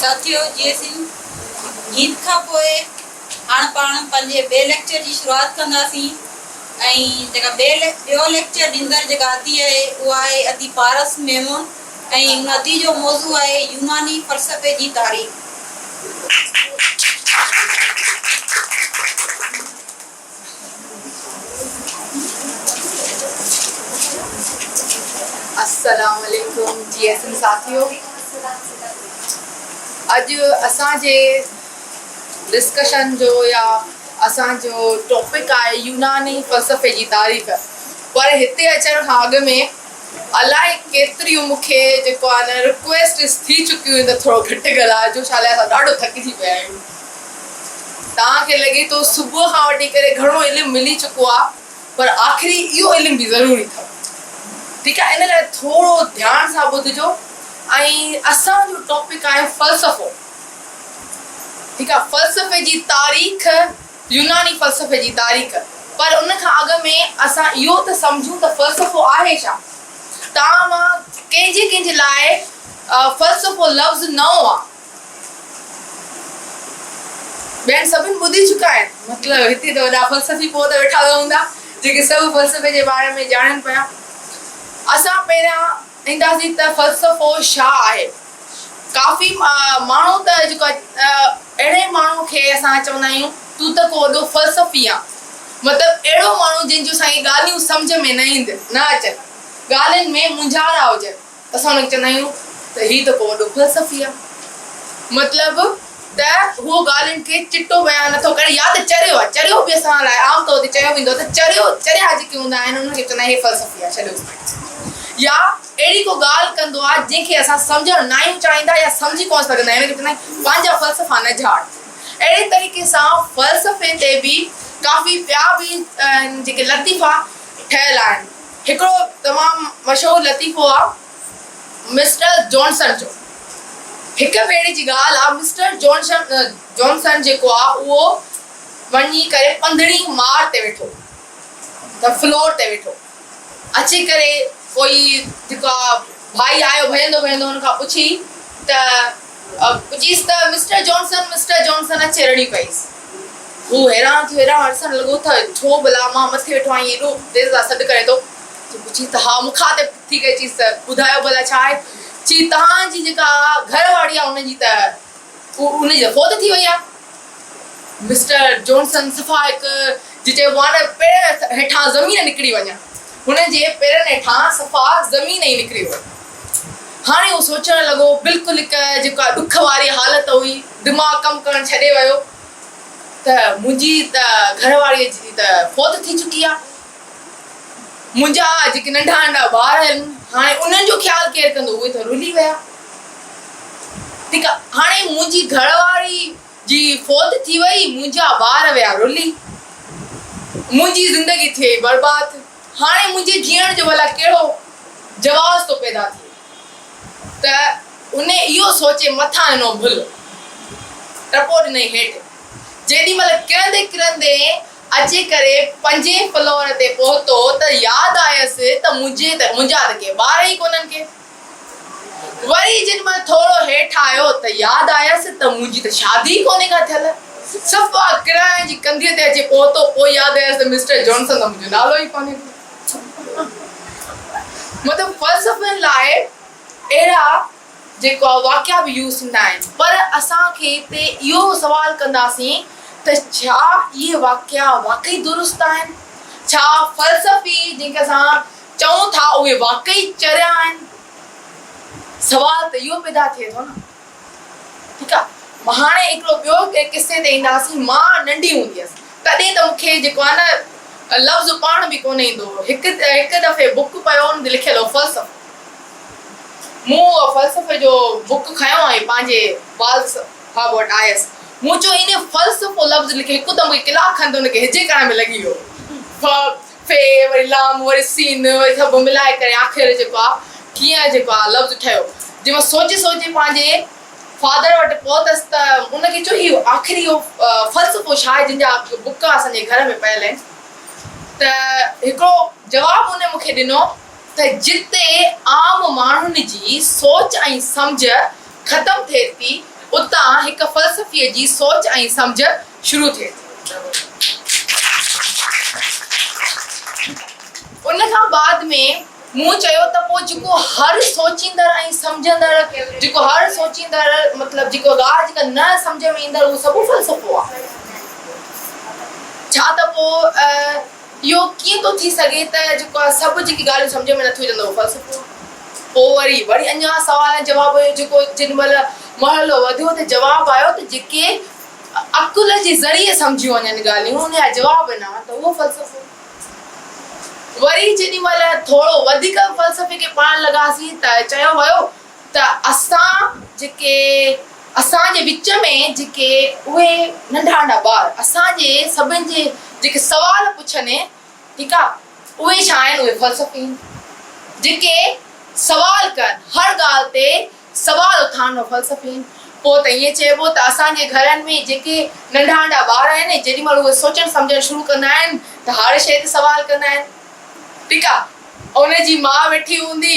ساٿيو جيئي سنڌ گيت کان پوء هاڻ پاڻ پنهنجي ٻئي ليڪچر جي شروعات ڪنداسين ۽ جيڪا ٻيو ليڪچر ڏيندڙ جيڪا ادي آهي اها آهي ادي پارس ميمڻ ۽ ان ادي جو موضوع آهي يوناني فلسفي جي تاريخ. السلام عليڪم جي ايس اين ساٿيو اڄ اسان جي ڊسڪشن جو يا اسان جو ٽاپڪ آهي يوناني فلسفي جي تاريخ پر هتي اچڻ کان اڳ ۾ الائي ڪيتريون مون کي جيڪو آهي نه رڪويسٽس ٿي چڪيون آهن ته ٿورو گهٽ ڳالهائجو ڇا لاء اسان ڏاڍو ٿڪجي پيا آهيون توهان کي لڳي ٿو صبح کان وٺي ڪري گهڻو علم ملي چڪو آ پر آخري اهو علم به ضروري اٿو ٺيڪ آ ان لاء ٿورو ڌيان سان ٻڌجو ۽ اسان جو ٽاپڪ آهي فلسفو ٺيڪ آ فلسفي جي تاريخ يوناني فلسفي جي تاريخ پر ان کان اڳ ۾ اسان اهو ته سمجهون ته فلسفو آهي ڇا توهان مان ڪنهن جي ڪنهن جي لاء فلسفو لفظ نئون آ ٻين سڀن ٻڌي چڪا آهن. مطلب هتي ته وڏا فلسفي پوء ته ويٺا هوندا جيڪي سڀ فلسفي جي باري ۾ ڄاڻن پيا. اسان پهريان اينداسين ته فلسفو ڇا آهي؟ ڪافي ماڻهو ته جيڪو اهڙي ماڻهو کي اسان چوندا آهيون تون ته ڪو وڏو فلسفي آن. مطلب اهڙو ماڻهو جنهن جون اسان کي ڳالهيون سمجهه ۾ نه ايند نه اچن. ڳالهين ۾ مونجهارا هجن. اسان ان کي چوندا آهيون ته هي ته ڪو وڏو فلسفي آهي. مطلب ته هو ڳالهين کي چٽو بيان نٿو ڪري يا ته چريو آهي. چريو به اسان لاء عام طور تي چيو ويندو آهي ته چريو، چريا جيڪي هوندا آهن انهن کي چوندا آهن هي فلسفي آهي ڇڏيوس. يا اهڙي ڪو ڳالهه ڪندو آهي جنهن کي اسان سمجهڻ ناهيون چاهيندا يا سمجهي ڪونه سگهندا آهيون ان کي چوندا آهيون پنهنجا فلسفا نه جهاڙ. اهڙي طريقي سان فلسفي تي به ڪافي ٻيا به جيڪي لطيفا ٺهيل آهن. هڪڙو تمام مشهور لطيفو آ مسٽر جانسن جو. هڪ ڀيري جي ڳالهه آ مسٽر جانسن جيڪو آ اهو وڃي ڪري پنڌڻي ماڙ تي ويٺو ته فلور تي ويٺو اچي ڪري ڪوئي جيڪو آ ڀائي آيو ڀڄندو ڀڄندو هن کان پڇي ته پڇيس ته مسٽر جانسن مسٽر جانسن اچي رڙيون ڪيس. هو حيران ٿيو هيڏانهن ڏسڻ لڳو ته ڇو ڀلا مان مٿي ويٺو آهيان ايڏو دير سان سڏ ڪري ٿو. پڇيس ته ها مخاطب ٿي ڪري چيس ته ٻڌايو ڀلا ڇا آهي؟ چي توهان جي جيڪا گهر واري آهي ان جي ته ان جي ته فوت ٿي وئي آهي. مسٽر جانسن صفا هڪ جي چئبو آهي نه پيرن هيٺان زمين نڪري وڃڻ هن جي پيرن هيٺان صفا زمين ئي نڪري وئي. هاڻي هو سوچڻ لڳو، بلڪل هڪ جيڪا ڏک واري حالت هئي، دماغ ڪم ڪرڻ ڇڏي ويو ته منهنجي ته گهر واريء جي ته فوت ٿي چڪي آهي، منهنجا جيڪي ننڍا ننڍا ٻار آهن، هاڻي انهن جو خيال ڪير ڪندو، اهي ته رلي ويا. ٺيڪ آهي، هاڻي منهنجي گهر واري جي فوت ٿي وئي، منهنجا ٻار ويا رلي، منهنجي زندگي ٿي وئي برباد. هاڻي منهنجي جيئڻ جو ڀلا ڪهڙو جواز ٿو پيدا ٿئي؟ ته هن اهو سوچي مٿان ڏنو ڀل، ٽپو ڏنائين هيٺ. جيڏي مهل ڪرندي ڪرندي اچي ڪري پنجين فلور تي پهتو ته ياد آيس ته منهنجي ته منهنجا ته ڪي ٻار ئي ڪونهن ڪي. وري جيڏي مهل ٿورو هيٺ آيو ته ياد آيس ته منهنجي ته شادي ئي ڪونهي ڪا ٿيل. صفا ڪرائي جي ڪنڌيء تي اچي پهتو، پوء ياد آيس ته مسٽر جانسن ته منهنجو نالو ئي ڪونهي ڪو. مطلب فلسفين لاء اهڙا جيڪو واقعا به يوز ٿيندا آهن پر اسان کي هتي اهو سوال ڪنداسين ته ڇا اهي واقعا واقعي درست آهن؟ ڇا فلسفي جن کي اسان چئون ٿا اهي واقعي چريا آهن؟ سوال ته اهو پيدا ٿئي ٿو نه. ٺيڪ آ هاڻي هڪڙو ٻيو قصي تي اينداسين مان ننڍي هوندي هيس تڏهن ته مون کي جيڪو آهي نه لفظ پاڻ به ڪونه ايندو هو هڪ هڪ دفعي بڪ پيو ان تي لکيل هو فلسفو مون اهو فلسفي جو بڪ کنيو ۽ پنهنجي والد صاحب وٽ آيس مون چيو ان فلسفو لفظ لکي هڪدم مون کي ڪلاڪ کن ته ان کي هجي ڪرڻ ۾ لڳي ويو ف وري لام وري سين وري سڀ ملائي ڪري آخر جيڪو آ ڪيئن جيڪو آ لفظ ٺهيو جي مان سوچي سوچي پنهنجي فادر وٽ پهتس ته ان کي چيو هي آخر اهو فلسفو ڇا آهي جن جا بڪ اسان جي گهر ۾ پيل آهن ته هڪڙو جواب ان مون کي ڏنو ته جتي عام ماڻهن جي سوچ ۽ سمجهه ختم ٿئي ٿي. اتان هڪ فلسفيء جي سوچ ۽ سمجهه شروع ٿئي ٿي. ان کان بعد ۾ مون چيو ته پوء جيڪو هر سوچيندڙ ۽ سمجهندڙ، جيڪو هر سوچيندڙ مطلب جيڪو ڳالهه جيڪا نه سمجهه ۾ ايندڙ اهو سڀ فلسفو آهي. ڇا ته پوء اهو ڪيئن ٿو ٿي سگهي ته جيڪو آهي سڀ جيڪي ڳالهيون سمجهه ۾ نٿيون اچن ته اهو فلسفو آهي. پوء وري وري اڃا سوال ۽ جواب هيو جيڪو جيڏي مهل مرحلو وڌيو ته جواب آيو ته جيڪي عقل جي ذريعي سمجهيون وڃن ڳالهيون ان جا جواب نه آهن ته اهو فلسفو. وري جيڏي مهل ٿورو وڌيڪ فلسفي کي پڙهڻ لڳاسين ته چيو ويو ته اسان جيڪي اسان جي وچ ۾ جيڪي اهي ننڍا ننڍا ٻار اسان جي سڀن جي جيڪي سوال پڇن ٺيڪ آ اهي ڇا آهن اهي فلسفي آهن جيڪي سوال ڪن هر ڳالهه تي سوال اٿارڻ اهي فلسفي آهن. پوء ته ائين چئبو ته اسان جي گهرن ۾ جيڪي ننڍا ننڍا ٻار آهن جيڏي مهل اهي سوچڻ سمجهڻ شروع ڪندا آهن ته هر شيء تي سوال ڪندا آهن. ٺيڪ آ ان جي ماء ويٺي هوندي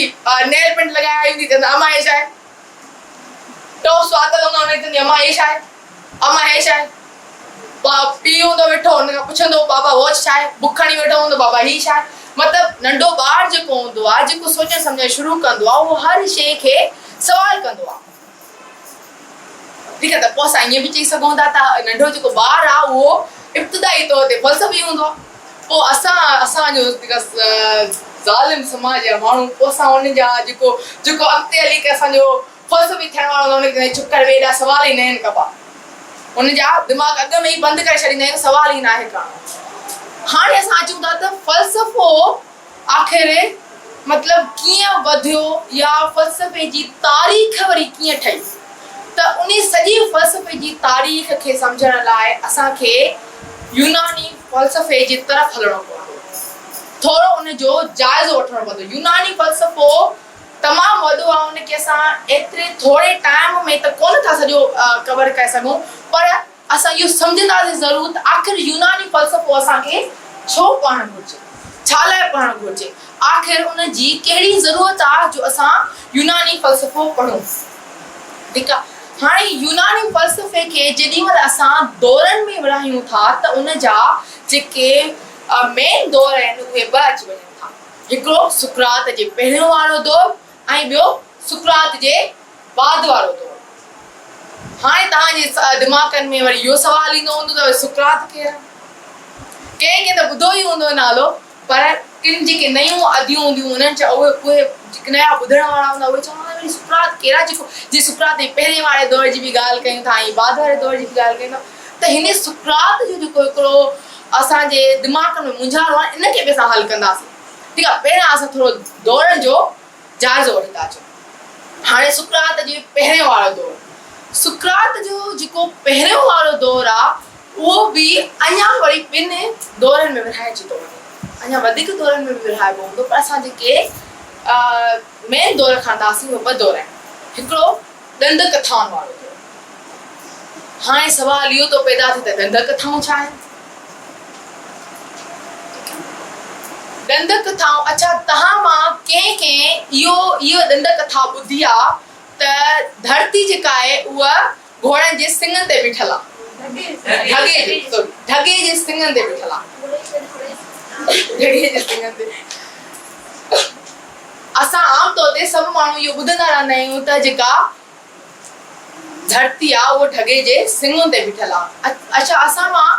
نيل پينٽ لڳائي آئي هوندي چوندي امان هي ڇا آهي؟ ٽاپس پاتل هوندا ان کي چوندي امان هي ڇا آهي؟ امان هي ڇا آهي؟ پيء هوندو ويٺو ان کان پڇندو بابا واچ ڇا آهي؟ بڪ کڻي ويٺو هوندو بابا هي ڇا آهي؟ مطلب ننڍو ٻار جيڪو هوندو آهي جيڪو سوچڻ سمجهڻ شروع ڪندو آهي اهو هر شيء کي سوال ڪندو آهي. ٺيڪ آهي ته پوء اسان ائين به چئي سگهون ٿا ته ننڍو جيڪو ٻار آهي اهو ابتدائي طور تي فلسفي هوندو آهي. پوء اسان اسان جو جيڪا ظالم سماج جا ماڻهو پوء اسان انهن جا جيڪو جيڪو اڳتي هلي ڪري اسان جو فلسفي ٿيڻ وارو هوندو آهي ان کي چوندا آهيون چپ ڪر ويهه ايڏا سوال ئي ناهن ڪبا. ان جا دماغ اڳ ۾ ئي بند ڪري ڇڏيندا آهيون سوال ئي ناهي ڪرڻو. هاڻي اسان اچون ٿا ته فلسفو آخر مطلب ڪيئن وڌيو يا فلسفي جي تاريخ وري ڪيئن ٺهي ته انهي سڄي فلسفي جي تاريخ کي سمجهڻ لاء اسان کي يوناني فلسفي جي طرف هلڻو پوندو ٿورو ان جو جائزو وٺڻو پوندو يوناني فلسفو تمام وڏو آهي ان کي اسان ايتري ٿوري ٽائيم ۾ ته ڪونه ٿا سڄو ڪور ڪري سگهون پر اسان اهو سمجهنداسين ضرور ته آخر يوناني فلسفو اسان کي ڇو پڙهڻ گهرجي؟ ڇا لاء پڙهڻ گهرجي؟ آخر ان جي ڪهڙي ضرورت آ جو اسان يوناني فلسفو پڙهون؟ ٺيڪ آ هاڻي يوناني فلسفي کي جيڏي مهل اسان دورن ۾ ورهايون ٿا ته ان جا جيڪي مين دور آهن اهي ٻه اچي وڃن ٿا. هڪڙو سقراط جي پهريون وارو دور ۽ ٻيو سقراط جي بعد وارو دور. هاڻي توهان جي دماغن ۾ وري اهو سوال ايندو هوندو ته سقراط ڪير آهي؟ ڪنهن ڪنهن ته ٻڌو ئي هوندو نالو پر ڪن جيڪي نيون اديون هونديون انهن چيو اهي اهي جيڪي نيا ٻڌڻ وارا هوندا اهي چوندا هوندا وري سقراط ڪير آهي جيڪو جي سقراط جي پهرين واري دور جي به ڳالهه ڪيون ٿا ۽ بعد واري دور جي به ڳالهه ڪيون ٿا ته هن سقراط جو جيڪو هڪڙو اسان جي دماغ ۾ مونجهارو آهي ان کي به اسان حل ڪنداسين ٺيڪ آهي پهريان اسان ٿورو دورن جو جائزو وٺندا اچون هاڻي سقراط جي پهريون وارو دور سقراط جو جيڪو پهريون وارو دور آهي اهو به اڃا وري ٻن دورن ۾ ورهائجي ٿو وڃي اڃا وڌيڪ دورن ۾ به ورهائبو هوندو پر اسان جيڪي مين دور کڻنداسين اهي ٻه دور آهن هڪڙو ڏند ڪٿائن وارو دور. هاڻي سوال اهو ٿو پيدا ٿئي ته ڏند ڪٿائون ڇا آهن؟ ڏند ڪٿائون اڇا توهان مان ڪنهن ڪنهن اهو اهو ڏند ڪٿا ٻڌي آ ته ڌرتي جيڪا آهي اها گهوڙن جي سڱن تي بيٺل آ. ڍڳي جي سوري ڍڳي جي سڱن تي بيٺل آ. ڍڳي جي سڱن تي. اسان عام طور تي سڀ ماڻهو اهو ٻڌندا رهندا آهيون ته جيڪا ڌرتي آ اهو ڍڳي جي سڱن تي بيٺل آ. اڇا اسان مان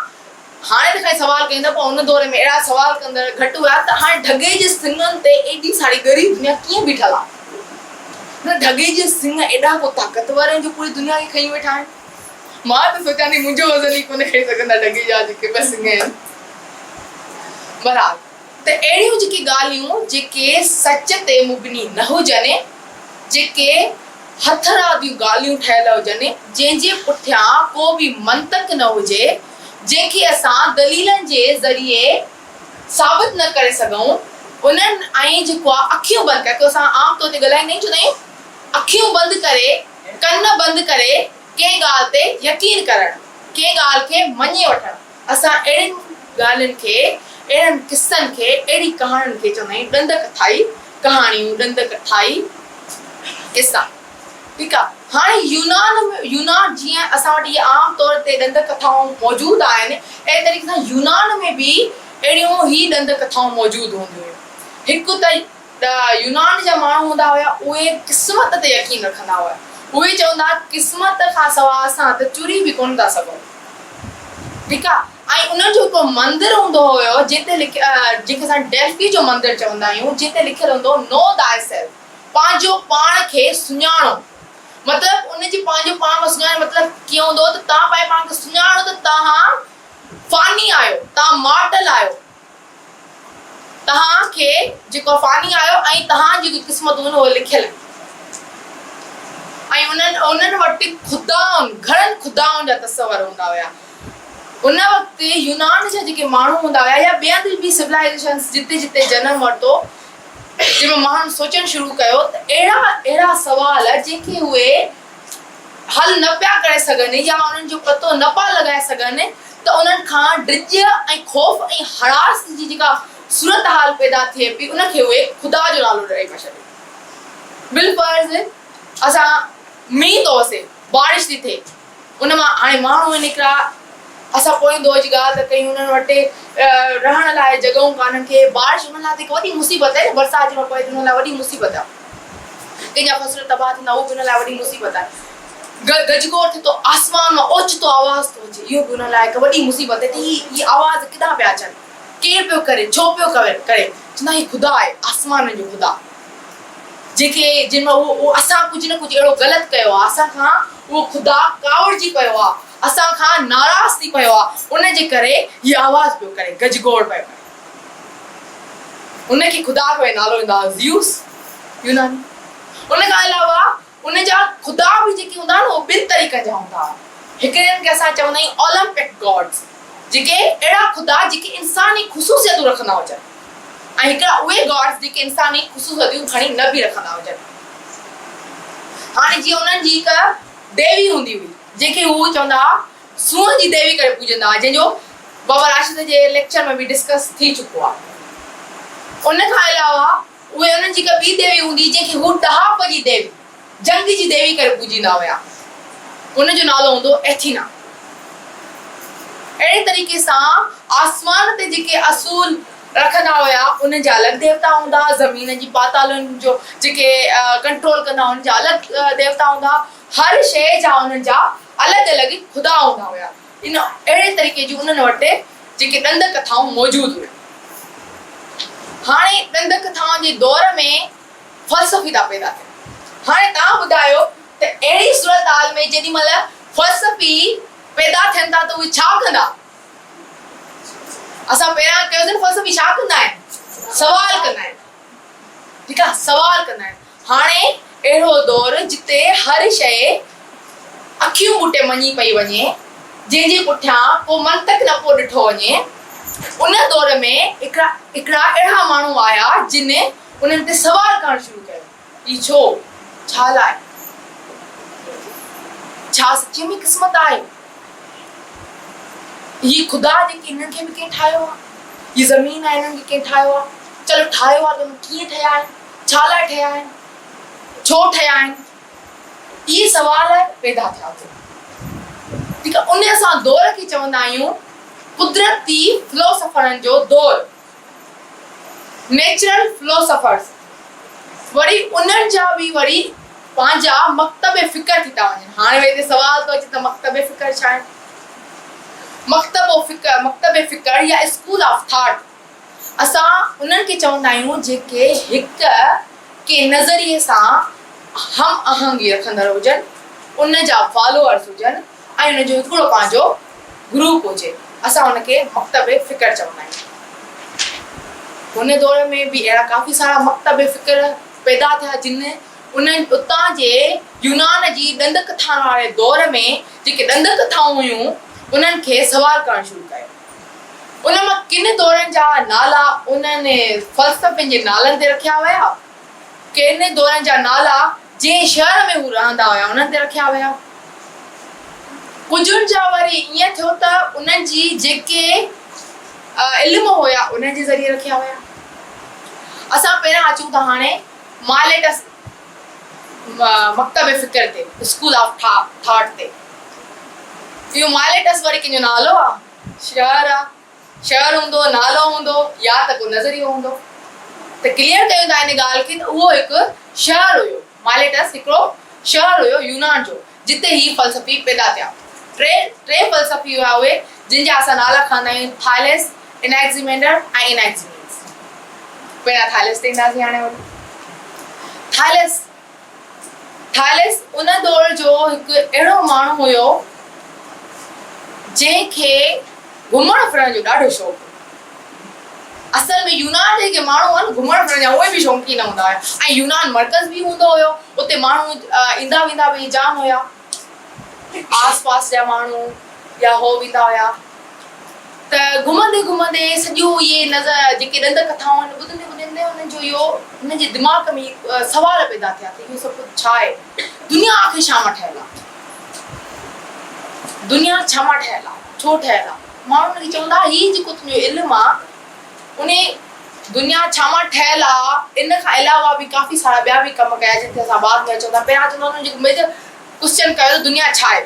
هاڻي ته کڻي سوال ڪيون ٿا پر ان دور ۾ اهڙا سوال ڪندڙ گهٽ هيا ته هاڻي ڍڳي جي سڱن تي ايڏي ساري ڳري دنيا ڪيئن بيٺل آ؟ نه ڍڳي جي سڱ ايڏا ڪو طاقتور آهن جو پوري دنيا کي کنيون ويٺا آهن. مان ته سوچان ٿي منهنجو وزن ئي ڪونه کڻي سگهندا ڍڳي جا جيڪي ٻه سڱ آهن. بهرحال. ته اهڙيون جيڪي ڳالهيون جيڪي سچ تي مبني نه هجن، جيڪي هٿراديون ڳالهيون ٺهيل هجن، جنهن جي پٺيان ڪو به منطق نه هجي، جنهن کي اسان دليلن جي ذريعي ثابت نه ڪري سگهون، انهن ۽ جيڪو آهي اکيون بند ڪري، اسان عام طور تي ڳالهائيندا آهيون چوندا آهيون اکيون بند ڪري، ڪن بند ڪري ڪنهن ڳالهه تي يقين ڪرڻ، ڪنهن ڳالهه کي مڃي وٺڻ. اسان اهڙين ڳالهين کي، اهڙن قصن کي، اهڙي ڪهاڻين کي چوندا آهيون ڏند ڪٿائي ڪهاڻيون، ڏند ڪٿائي قصا. ٺيڪ آ. هاڻي يونان ۾ يونان جيئن ڏند ڪٿائون موجود آهن، اهڙي طريقي سان يونان ۾ به اهڙيون ئي ڏند ڪٿائون موجود هونديون هيون. هڪ ته يونان جا ماڻهو هوندا هيا، اهي قسمت تي يقين رکندا هيا. اهي چوندا ها قسمت کان سواء اسان ته چري به ڪونه ٿا سگهون. ٺيڪ آ ۽ انهن جو هڪڙو مندر هوندو هيو جنهن تي لکيل جنهن کي اسان ڊيلفي جو مندر چوندا آهيون جنهن تي لکيل هوندو هو نو دائي سيلف پنهنجو پاڻ کي سڃاڻو مطلب ان جي پنهنجو پاڻ کي سڃاڻڻ جو مطلب ڪيئن هوندو هو ته توهان پنهنجي پاڻ کي سڃاڻو ته توهان فاني آهيو توهان مارٽل آهيو توهان کي جيڪو فاني آهيو ۽ توهان جون جيڪي قسمتون آهن اهي لکيل آهن ۽ انهن انهن وٽ خدائن گهڻن خدائن جا تصور هوندا هيا. ان وقت يونان جا جيڪي ماڻهو هوندا هيا يا ٻين به سولائيزيشنس جتي جتي جنم ورتو جنهن ۾ ماڻهن سوچڻ شروع ڪيو ته اهڙا اهڙا سوال جنهن کي اهي حل نه پيا ڪري سگهن يا انهن جو پتو نه پيا لڳائي سگهن ته انهن کان ڊڄ ۽ خوف ۽ هراس جي جيڪا صورتحال پيدا ٿئي پئي ان کي اهي خدا جو نالو ڏئي پيا ڇڏين. بالفرض اسان مينهن ٿو وسي، بارش ٿي ٿئي، ان مان هاڻي ماڻهو آهن هڪڙا اسان پوئين دور جي ڳالهه ٿا ڪيون انهن وٽ رهڻ لاء جڳهون ڪانهن ڪي بارش انهن لاء ته هڪ وڏي مصيبت آهي نه برسات جنهن مهل پوي ٿي انهن لاء وڏي مصيبت آهي. ڪنهن جا فصل تباهه ٿيندا اهو به هن لاء وڏي مصيبت آهي. گجگوڙ ٿئي ٿو آسمان مان اوچتو آواز ٿو اچي اهو به هن لاء هڪ وڏي مصيبت آهي ته هي هي آواز ڪيڏانهن پيا اچن ڪير پيو ڪري ڇو پيو ڪري چوندا هي خدا آهي آسمانن جو خدا جيڪي جن مان اهو اهو اسان ڪجهه نه ڪجهه اهڙو غلط ڪيو آهي اسان کان اهو خدا ڪاوڙجي پيو آهي اسان کان ناراض ٿي پيو آهي ان جي ڪري هي آواز پيو ڪري گجگوڙ پيو ڪري. ان کي خدا جو نالو ايندو آهي زيوس يوناني. ان کان علاوه ان جا خدا به جيڪي هوندا آهن اهي ٻن طريقن جا هوندا آهن. هڪڙن کي اسان چوندا آهيون اولمپڪ گاڊز جيڪي اهڙا خدا جيڪي انساني خصوصيتون رکندا هجن ۽ هڪڙا اهي گاڊز جيڪي انساني خصوصيتون کڻي نه به رکندا هجن. هاڻي جيئن انهن جي هڪ ديوي هوندي هئي جنهن کي هو چوندا هئا سونهن جي ديوي ڪري پوڄندا هئا جنهن جو بابا راشد جي ليڪچر ۾ به ڊسڪس ٿي چڪو آهي. ان کان علاوه اهي انهن جي هڪ ٻي ديوي هوندي هئي جنهن کي هو ڏاهپ جي ديوي، جنگ جي ديوي ڪري پوڄيندا هيا. ان جو نالو هوندو هو ايٿينا. اهڙي طريقي سان آسمان تي جيڪي اصول رکندا هيا انهن جا الڳ ديوتا هوندا هئا، زمين جي پاتالن جو جيڪي ڪنٽرول ڪندا هئا انهن جا الڳ ديوتا هوندا هئا، هر شيء جا انهن جا الڳ الڳ خدا هوندا هيا. ان اهڙي طريقي جون انهن وٽ جيڪي ڏند ڪٿائون موجود هيون. هاڻي ڏند ڪٿائن جي دور ۾ فلسفي ٿا پيدا ٿين. هاڻي توهان ٻڌايو ته اهڙي صورتحال ۾ جيڏي مهل فلسفي پيدا ٿين ٿا ته اهي ڇا ڪندا؟ اسان پهريان ڪيوسين نه فلسفي ڇا ڪندا آهن؟ سوال ڪندا آهن. ٺيڪ آهي سوال ڪندا آهن. هاڻي اهڙو دور جتي هر شيء اکيون ٻوٽي مڃي پئي وڃي، جنهن جي پٺيان ڪو منطق نه پيو ڏٺو وڃي، ان دور ۾ هڪڙا هڪڙا اهڙا ماڻهو آيا جن انهن تي سوال ڪرڻ شروع ڪيو، هي ڇو؟ ڇا لاء؟ ڇا سچيء ۾ قسمت آهي؟ هي خدا جيڪي انهن کي به ڪنهن ٺاهيو آهي؟ هي زمين آهي انهن کي ڪنهن ٺاهيو آهي؟ چلو ٺاهيو آهي ته اهي ڪيئن ٺهيا آهن؟ ڇا لاء ٺهيا آهن؟ ڇو ٺهيا آهن؟ اهي سوال پيدا ٿيا ٿو. ٺيڪ آهي، ان اسان دور کي چوندا آهيون قدرتي فلاسافرن جو دور، Natural Philosophers، وري انهن جا به وري پنهنجا مڪتب فڪر ٿي ٿا وڃن. هاڻي وري هتي سوال ٿو اچي ته مڪتب فڪر ڇا آهن؟ مڪتب فڪر، مڪتب فڪر يا اسڪول آف ٿاٽ اسان انهن کي چوندا آهيون جيڪي هڪ ڪنهن نظريي سان هم آهنگي رکندڙ هجن، ان جا فالوئرز هجن ۽ ان جو هڪڙو پنهنجو گروپ هجي، اسان ان کي مڪتب فڪر چوندا آهيون. هن دور ۾ به اهڙا ڪافي سارا مڪتب فڪر پيدا ٿيا جن انهن اتان جي يونان جي ڏند ڪٿائن واري دور ۾ جيڪي ڏند ڪٿائون هيون انهن کي سوال ڪرڻ شروع ڪيو. ان مان ڪن دورن جا نالا انهن فلسفين جي نالن تي رکيا ويا، ڪن دورن جا نالا جنهن شهر ۾ هو رهندا هيا انهن تي رکيا ويا. ڪجهن جا وري ائين ٿيو ته انهن جي جيڪي علم هيا انهن جي ذريعي رکيا ويا. اسان پهريان اچون ٿا هاڻي مائليٽس مڪتب فڪر تي، اسڪول آف ٿاٽ تي. اهو مائليٽس وري ڪنهن جو نالو آ؟ شهر آ. شهر هوندو، نالو هوندو يا ته ڪو نظريو هوندو. ته ڪليئر ڪيون ٿا ان ڳالهه کي ته اهو هڪ شهر هيو. مائليٽس هڪڙو شهر هيو يونان جو، جتي هي فلسفي پيدا ٿيا. ٽي فلسفي هيا اهي، جن جا اسان نالا کڻندا آهيون، ٿاليس، انائگزيمينڊر ۽ انائگزيمينس. پهريان ٿاليس تي اينداسين هاڻي وري. ٿاليس، ٿاليس ان دور جو هڪ اهڙو ماڻهو هيو، جنهن کي گهمڻ ڦرڻ جو ڏاڍو شوق هو. اصل ۾ يونان جا جيڪي ماڻهو هئا نه گهمڻ ڦرڻ جا اهي به شوقين هوندا هيا ۽ يونان مرڪز به هوندو هيو، اتي ماڻهو ايندا ويندا به جام هيا. آس پاس جا ماڻهو يا هو ويندا هيا ته گهمندي گهمندي سڄو اهي نظر جيڪي ڏند ڪٿائون آهن ٻڌندي ٻڌندي انهن جو اهو انهن جي دماغ ۾ سوال پيدا ٿيا ته اهو سڀ ڪجهه ڇا آهي؟ دنيا آخر ڇا مان ٺهيل آهي؟ دنيا ڇا مان ٺهيل آهي؟ ڇو ٺهيل آهي؟ ماڻهو ان کي چوندا هي جيڪو تنهنجو علم آهي ان دنيا ڇا مان ٺهيل آهي ان کان علاوه به ڪافي سارا ٻيا به ڪم ڪيا جن تي اسان بعد ۾ اچون ٿا پهريان چوندا انهن جيڪو ميجر ڪوسچن ڪيو ته دنيا ڇا آهي؟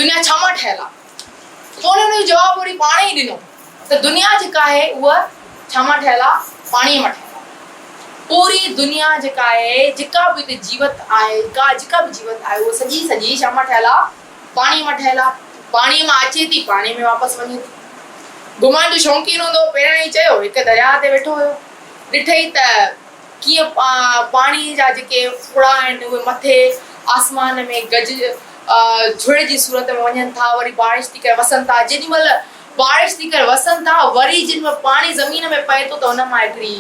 دنيا ڇا مان ٺهيل آهي؟ پوء ان جو جواب وري پاڻ ئي ڏنو ته دنيا جيڪا آهي اها ڇا مان ٺهيل آهي؟ پاڻيء مان ٺهيل آهي. پوري دنيا جيڪا آهي، جيڪا به هتي جيوت آهي، ڪا جيڪا به جيوت آهي اها سڄي سڄي ڇا مان ٺهيل آهي؟ پاڻيء مان ٺهيل آهي. پاڻيء مان اچي ٿي، پاڻيء ۾ واپس وڃي ٿي. گهمڻ جو شوقين هوندو هو، پهريان ئي چيو، هڪ درياهه تي ويٺو هيو. ڏٺئي ته ڪيئن پاڻيء جا جيڪي ڦڙا آهن اهي مٿي آسمان ۾ گج جھڙ جي صورت ۾ وڃن ٿا، وري بارش ٿي ڪري وسن ٿا، جيڏي مهل بارش ٿي ڪري وسن ٿا وري جيڏي مهل پاڻي زمين ۾ پئي ٿو ته ان مان هڪڙي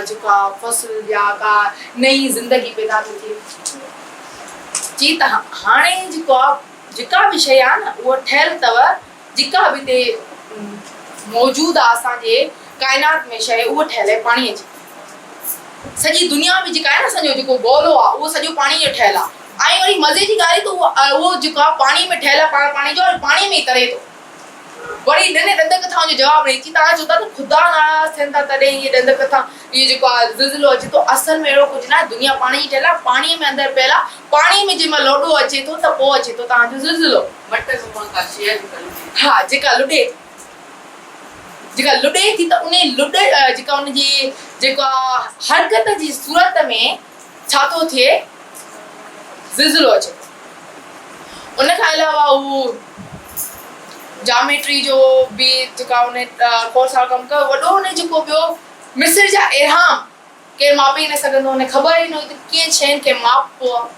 جيڪا فصل يا ڪا نئين زندگي پيدا ٿي ٿئي. چي ته هاڻي جيڪو آ جيڪا به شيء آ نه اها ٺهيل اٿو جيڪا به هتي موجود آ اسان جي ڪائنات ۾ شيء اها ٺهيل آهي پاڻيء جي. سڄي دنيا به جيڪا آهي نه اسان جو جيڪو گولو آ اهو سڄو پاڻيء جو ٺهيل آ ۽ وري مزي جي ڳالهه ته اهو جيڪو آ پاڻيء ۾ ٺهيل آ پاڻ پاڻي جو ۽ پاڻيء ۾ ئي تري ٿو. وري ڏني ڏند ڪٿائن جو جواب ڏئي چي توهان چئو ٿا ته خدا ناراض ٿين ٿا تڏهن اهي ڏند ڪٿا اهو جيڪو آ زلزلو اچي ٿو اصل ۾ اهڙو ڪجهه ناهي دنيا پاڻي جي ٺهيل آ پاڻيء ۾ اندر پيل آ پاڻيء ۾ جنهن مهل لوڏو اچي ٿو ته پوء اچي ٿو توهان جو زلزلو. مٽ نما ڪا شيء جيڪا لڏي ٿي. ها جيڪا لڏي ٿي. جيڪا لڏي ٿي ته انهي لڏ جيڪا ان جي جيڪا حرڪت جي صورت ۾ ڇا ٿو ٿئي زلزلو اچي ٿو. ان کان علاوه هو جاميٽري جو به جيڪا ان کوڙ سارو ڪم ڪيو وڏو ان جيڪو ٻيو مصر جا اهرام ڪير ماپي ئي نه سگهندو هن کي خبر ئي نه هئي ته ڪيئن شين کي ماپبو آهي.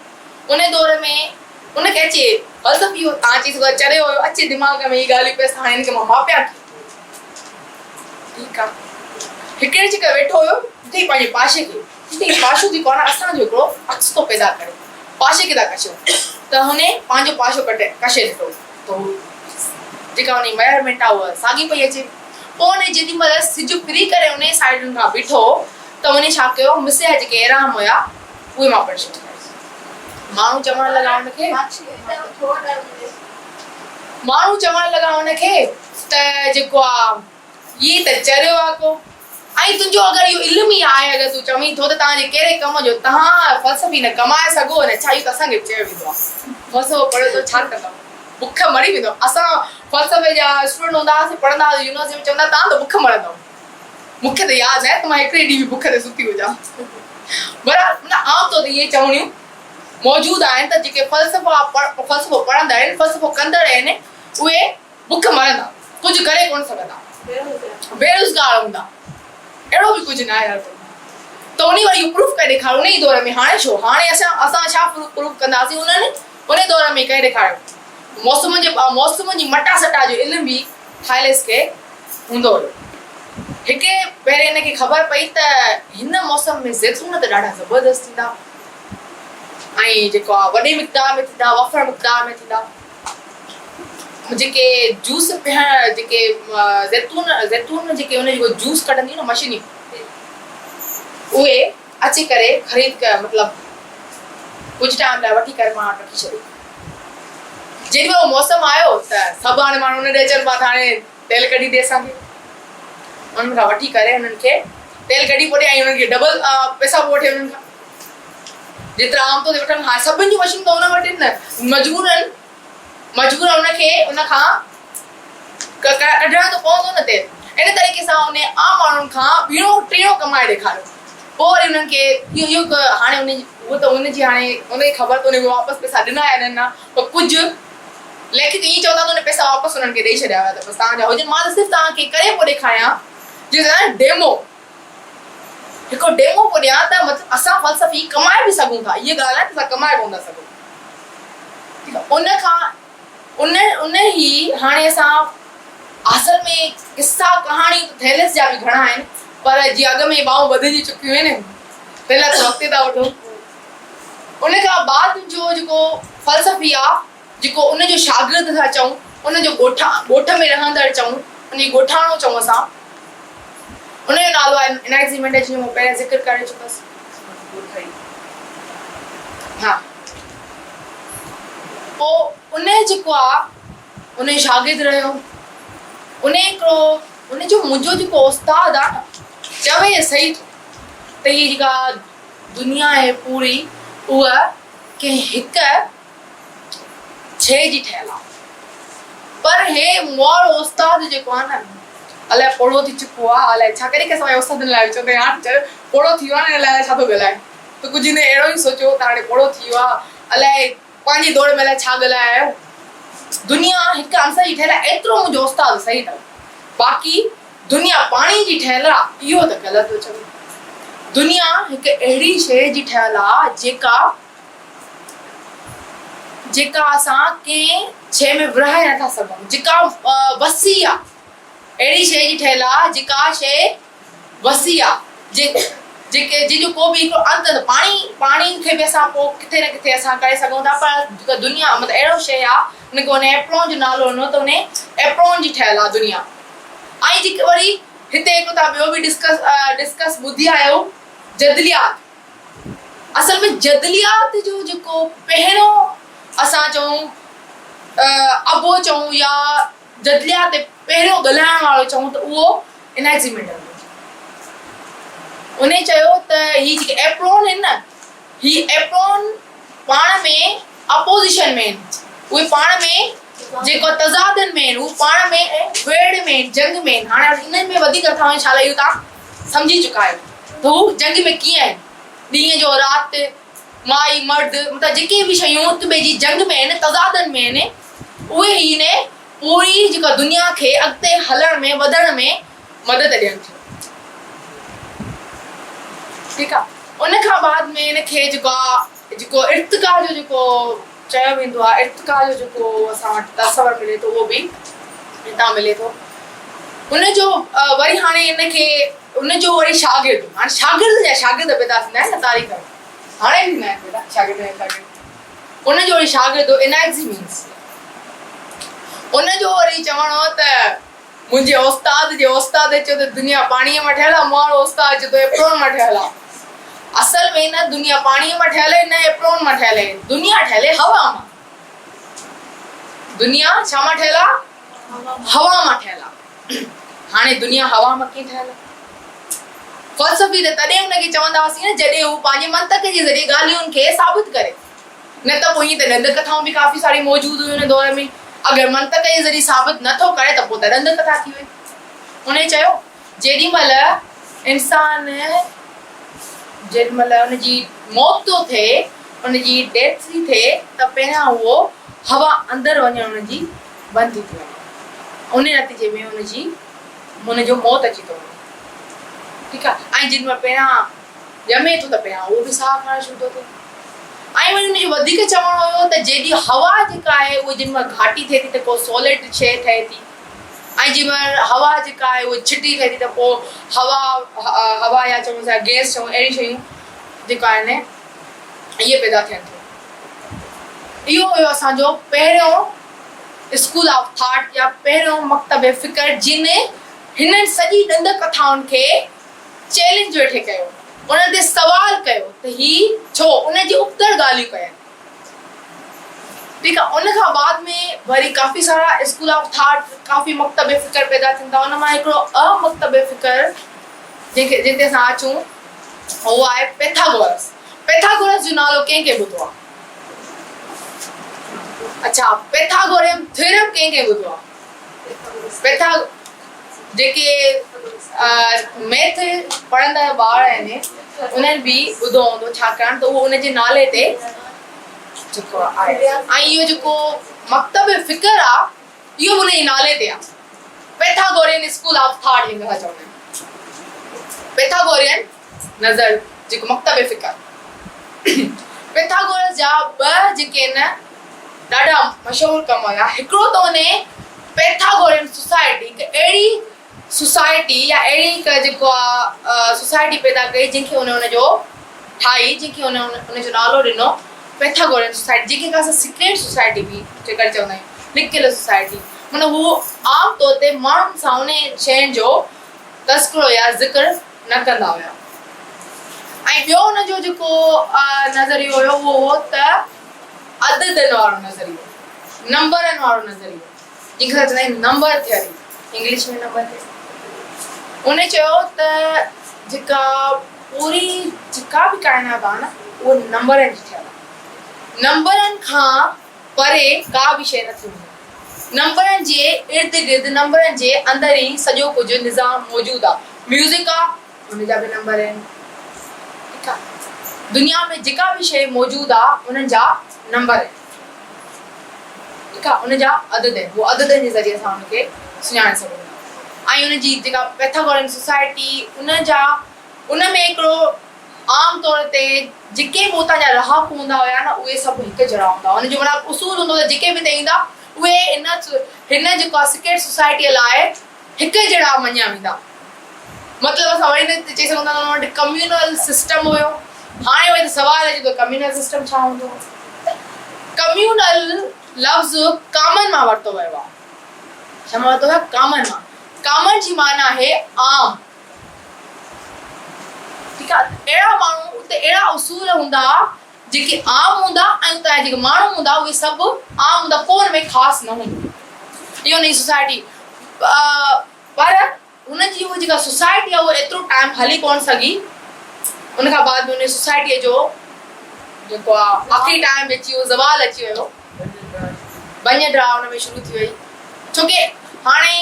ان دور ۾ ان کي اچي فلسفي هو توهان چئي سگهو ٿا چريو هيو اچي دماغ ۾ هي ڳالهيون پيس هاڻي هن کي مان ماپيان ڪيئن. ٺيڪ آهي هڪڙي جيڪا ويٺو هيو ڏٺئي پنهنجي پاشي کي ڏٺئي پاشو جيڪو آهي نه اسان جو هڪڙو عڪس ٿو پيدا ڪري پاشي کي ٿا ڪشيون ته هن پنهنجو پاشو ڪٽي ڪشي ڏٺو ته هو جيڪا ان جي ميئرمينٽ آهي اها ساڳي پئي اچي. پوء انهي جيڏي مهل سج ڦري ڪري انهي سائيڊن کان بيٺو ته انهي ڇا ڪيو، مصر جا جيڪي اهرام هيا اهي ماپڻ شروع ڪيا. ماڻهو چوڻ لڳا ان کي. ماڻهو چوڻ لڳا ان کي ته جيڪو آ هي ته چريو آ ڪو ۽ تنهنجو اگر اهو علم ئي آهي اگر تون چوين ٿو ته توهان جي ڪهڙي ڪم جو توهان فلسفي نه ڪمائي سگهو نه ڇا اهو ته اسان کي به چيو ويندو آ فلسفو پڙهيو ته ڇا ڪندؤ. بک مري ويندو. اسان فلسفي جا اسٽوڊنٽ هوندا هئاسين، پڙهندا هئاسين يونيورسٽي ۾ چوندا توهان ته بک مرندؤ. مون کي ته ياد ناهي ته مان هڪڙي ڏينهن به بک تي ستي هجان. بهرحال معنيٰ عام طور تي اهي چوڻيون موجود آهن ته جيڪي فلسفا فلسفو پڙهندا آهن، فلسفو ڪندڙ آهن، اهي بک مرندا، ڪجهه ڪري ڪونه سگهندا، بيروزگار هوندا. اهڙو به ڪجهه ناهي هر ڪو ته انهي وري اهو پروف ڪري ڏيکاريو انهي دور ۾ هاڻي ڇو هاڻي اسان اسان ڇا پروف ڪنداسين انهن انهي دور ۾ ڪري ڏيکاريو. موسمن جي موسمن جي مٽا سٽا جو علم به ٿائليس کي هوندو هيو. هڪ ڀيري هن کي خبر پئي ته هن موسم ۾ زيتون ته ڏاڍا زبردست ٿيندا ۽ جيڪو آ وڏي مقدار ۾ ٿيندا وفر مقدار ۾ ٿيندا. جيڪي جوس پيهڻ جيڪي زيتون زيتون جيڪي ان جيڪو جوس ڪڍنديون نه مشينيون اهي اچي ڪري خريد ڪيا مطلب ڪجهه ٽائيم لاء وٺي ڪري پاڻ وٽ رکي ڇڏي. جيڏي مهل اهو موسم آيو ته سڀ هاڻي ماڻهو ان ڏي اچن پيا ته هاڻي تيل ڪڍي ڏي اسان کي. انهن کان وٺي ڪري انهن کي تيل ڪڍي پوء ڏي ۽ انهن کي ڊبل پئسا پوء وٺي انهن کان جيترا عام طور تي وٺن. هاڻي سڀن جون مشينون ته انهن وٽ آهن نه مجبورن. مجبورا ان کي ان کان ڪڍڻو ته پوندو نه تيل. ان طريقي سان ان عام ماڻهن کان ٻيڻو ٽيڻو ڪمائي ڏيکاريو. پوء وري انهن کي اهو اهو هڪ هاڻي ان اهو ته ان جي هاڻي ان کي خبر ته ان کي واپس پئسا ڏنا يا نه ڏنا پر ڪجهه ليکڪ ائين چوندا ته ان پئسا واپس انهن کي ڏئي ڇڏيا هيا ته بس توهان جا هجن مان ته صرف توهان کي ڪري پيو ڏيکاريان جيئن چوندا آهن ڊيمو هڪڙو ڊيمو پيو ڏيان ته مطلب اسان فلسفي ڪمائي به سگهون ٿا اها ڳالهه ناهي ته اسان ڪمائي ڪونه ٿا سگهون ٺيڪ آهي ان کان ان ان هي هاڻي اسان اصل ۾ قصا ڪهاڻيون ته ٿيلس جا به گهڻا آهن پر جي اڳ ۾ ٻانهون ٻڌجي چڪيون آهن تنهن لاء ٿورو اڳتي ٿا وٺون ان کان بعد جو جيڪو فلسفي آ جيڪو ان جو شاگرد ٿا چئون ان جو ڳوٺ ڳوٺ ۾ رهندڙ چئون ان جي ڳوٺاڻو چئون اسان ان جو نالو آهي انائگزيمنڊ جيئن مون پهريان ذڪر ڪري چڪس ها پوء ان جيڪو آ ان جو شاگرد رهيو ان هڪڙو ان جو منهنجو جيڪو استاد آ نه چوي صحيح ٿو ته هي جيڪا دنيا آهي پوري اها ڪنهن هڪ شيء جي ٺهيل آ پر هي مور استاد جيڪو آ نه الائي پوڙهو ٿي چڪو آ الائي ڇا ڪڏهن ڪنهن سان استادن لاء چوندا آهن يار چل پوڙهو ٿي ويو آ نه الائي ڇا ٿو ڳالهائي ته ڪجهه هن اهڙو ئي سوچيو ته هاڻي پوڙهو ٿي ويو آ الائي پنهنجي دور ۾ الائي ڇا ڳالهائي آيو دنيا هڪ عنصر جي ٺهيل آ ايترو منهنجو استاد صحيح اٿو باقي دنيا پاڻي جي ٺهيل آ اهو ته غلط ٿو چوي دنيا هڪ اهڙي شيء جي ٺهيل آ جيڪا جيڪا اسان ڪنهن شيء ۾ ورهائي نٿا سگهون، جيڪا وسيع آ، اهڙي شيء جي ٺهيل آ جيڪا شيء وسيع آ، جيڪي جنهن جو ڪو به هڪڙو انت نه، پاڻي پاڻي کي به اسان پوء ڪٿي نه ڪٿي اسان ڪري سگهون ٿا پر جيڪا دنيا مطلب اهڙو شيء آ ان کي ان ايپرون جو نالو ڏنو ته ان ايپرون جي ٺهيل آ دنيا ۽ جيڪي وري هتي هڪ توهان ٻيو به ڊسڪس ڊسڪس ٻڌي آيو جدليات اصل ۾ جدليات جو جيڪو پهريون اسان چئون ابو چئون يا جدليات تي پهريون ڳالهائڻ وارو چئون ته اهو انائگزيمينڊر هو. انهي چيو ته هي جيڪي ايپرون آهن نه هي ايپرون پاڻ ۾ اپوزيشن ۾ آهن اهي پاڻ ۾ جيڪو تضادن ۾ آهن هو پاڻ ۾ ويڙهه ۾ آهن جنگ ۾ آهن هاڻي انهن ۾ وڌيڪ نٿا وڃون ڇا لاء اهو توهان سمجهي چڪا آهيو ته هو جنگ ۾ ڪيئن آهن، ڏينهن جو رات، مائي مرد، مطلب جيڪي به شيون هڪ ٻئي جي جنگ ۾ آهن، تضادن ۾ آهن، اهي ئي هن پوري جيڪا دنيا کي اڳتي هلڻ ۾ وڌڻ ۾ مدد ڏين ٿيون. ٺيڪ آهي. ان کان بعد ۾ هن کي جيڪو آهي جيڪو ارتقا جو جيڪو چيو ويندو آهي، ارتقا جو جيڪو اسان وٽ تصور ملي ٿو اهو به هتان ملي ٿو. ان جو وري هاڻي ان کي ان جو وري شاگرد، هاڻي شاگرد جا شاگرد پيدا ٿيندا آهن نه تاريخ ۾ هاڻي به ٿيندا آهن پيدا شاگرد جا شاگرد. ان جو وري شاگرد هو انائگزيمينس. ان جو وري چوڻ هو ته منهنجي استاد جي استاد چيو ته دنيا پاڻيء مان ٺهيل آهي، مون وارو استاد چيو ته ايپرون مان ٺهيل آهي. اصل ۾ نه دنيا پاڻيء مان ٺهيل آهي نه ايپرون مان ٺهيل آهي، دنيا ٺهيل آهي هوا مان. دنيا ڇا مان ٺهيل آهي؟ هوا مان ٺهيل آهي. هاڻي دنيا هوا مان ڪيئن ٺهيل آهي؟ فلسفي ته تڏهن ان کي چوندا هئاسين نه جڏهن هو پنهنجي منطق جي ذريعي ڳالهين کي ثابت ڪري. نه ته پوء ائين ته ڏند ڪٿائون به ڪافي ساريون موجود هيون ان دور ۾. اگر منطق جي ذريعي ثابت نه ٿو ڪري ته پوء ته ڏند ڪٿا ٿي وئي. انهيء چيو، جيڏي مهل انسان جيڏي مهل ان جي موت ٿو ٿئي، ان جي ڊيٿ ٿي ٿئي ته پهريان اهو هوا اندر وڃڻ ان جي بند ٿي ٿي وڃي. انهيء نتيجي ۾ ان جي ان جو موت اچي ٿو وڃي. ٺيڪ آهي ۽ جيڏي مهل پهريان ڄمي ٿو ته پهريان اهو به ساهه کڻڻ شروع ٿو ٿئي ۽ وري ان جو وڌيڪ چوڻ هيو ته جيڏي هوا جيڪا آهي اها جيڏي مهل گهاٽي ٿئي ٿي ته ڪو سولڊ شيء ٺهي ٿي ۽ جيڏي مهل هوا جيڪا آهي اها ڇٽي ٿئي ٿي ته پوء هوا هوا يا چئون يا گئس چئون اهڙيون شيون جيڪا آهن اهي پيدا ٿين ٿيون. اهو هيو اسان جو پهريون اسڪول آف ٿاٽ يا پهريون مڪتب فڪر جن هنن سڄي ڏند ڪٿائن کي چئلينج ويٺي ڪيو، انهن تي سوال ڪيو ته هي ڇو ان جي ابتڙ ڳالهيون ڪين. ٺيڪ آ ان کان بعد ۾ وري ڪافي سارا اسڪول آف ٿاٽ ڪافي مڪتب فڪر پيدا ٿين ٿا ان مان هڪڙو اهم مڪتب فڪر جنهن کي جنهن تي اسان اچون اهو آهي پيٿاگورس. پيٿاگورس جو نالو ڪنهن ڪنهن ٻڌو آ؟ اڇا پيٿاگورين ٿيورم ڪنهن ڪنهن ٻڌو آ؟ پيٿا جيڪي ميٿ پڙهندڙ ٻار آهن انهن به ٻڌو هوندو ڇاڪاڻ ته اهو ان جي نالي تي جيڪو آهي ۽ اهو جيڪو مڪتب فڪر آ اهو به ان جي نالي تي آ پيٿاگورين اسڪول آف ٿاٽ جنهن کي اسان چوندا آهيون پيٿاگورين نظر جيڪو مڪتب فڪر پيٿاگورس جا ٻه جيڪي آهن ڏاڍا مشهور ڪم هيا هڪڙو ته انهي پيٿاگورين سوسائٽي هڪ اهڙي سوسائٽي يا اهڙي هڪ جيڪو آ سوسائٽي پيدا ڪئي جنهن کي ان ان جو ٺاهي جنهن کي ان ان جو نالو ڏنو پيٿاگورين سوسائٽي جنهن کي اسان سيڪريٽ سوسائٽي به جيڪر چوندا آهيون لڪيل سوسائٽي معنيٰ هو عام طور تي ماڻهن سان انهي شين جو تذڪرو يا ذڪر نه ڪندا هيا ۽ ٻيو ان جو جيڪو نظريو هيو اهو هو ته عددن وارو نظريو، نمبرن وارو نظريو، جنهن کي اسان چوندا آهيون number theory, English ۾ number theory. ان چيو ته جيڪا پوري جيڪا به ڪائنات آهي نه اهو نمبرن جي ٺهيل آهي. نمبرن کان پري ڪا به شيء نٿي هجي. نمبرن جي ارد گرد، نمبرن جي اندر ئي سڄو ڪجهه نظام موجود آ. ميوزڪ آ، ان جا به نمبر آهن. ٺيڪ آ. دنيا ۾ جيڪا به شيء موجود آ، انهن جا نمبر آهن. ٺيڪ آ، ان جا عدد آهن. اهو عددن جي ذريعي اسان ان کي سڃاڻي سگهون ٿا. ۽ ان جي جيڪا پيٿاگورين سوسائٽي، ان جا ان ۾ هڪڙو عام طور تي جيڪي به اتان جا رهاڪو هوندا هيا نه اهي سڀ هڪ جهڙا هوندا هئا. ان جو معنيٰ اصول هوندو هو ته جيڪي به هتي ايندا اهي ان هن جيڪو آهي سيڪريٽ سوسائٽيء لاء هڪ جهڙا مڃيا ويندا. مطلب اسان وري نه چئي سگهون ٿا ته انهن وٽ ڪميونل سسٽم هيو. هاڻي وري سوال اچي ٿو ڪميونل سسٽم ڇا هوندو هو؟ ڪميونل لفظ ڪامن مان ورتو ويو آهي. ڇا مان ورتو ويو آهي؟ ڪامن مان. ڪامن جي معنيٰ آهي عام. ٺيڪ آ اهڙا ماڻهو اتي اهڙا اصول هوندا جيڪي عام هوندا ۽ اتان جا جيڪي ماڻهو هوندا اهي سڀ عام هوندا ڪو ان ۾ خاص نه هوندو اهو ان جي سوسائٽي پر ان جي اها جيڪا سوسائٽي آ اها ايترو ٽائيم هلي ڪونه سگهي ان کان بعد ۾ ان سوسائٽي جو جيڪو آ آخري ٽائيم به اچي ويو زوال اچي ويو ڀڃ ڊاهه ان ۾ شروع ٿي وئي ڇو ڪي هاڻي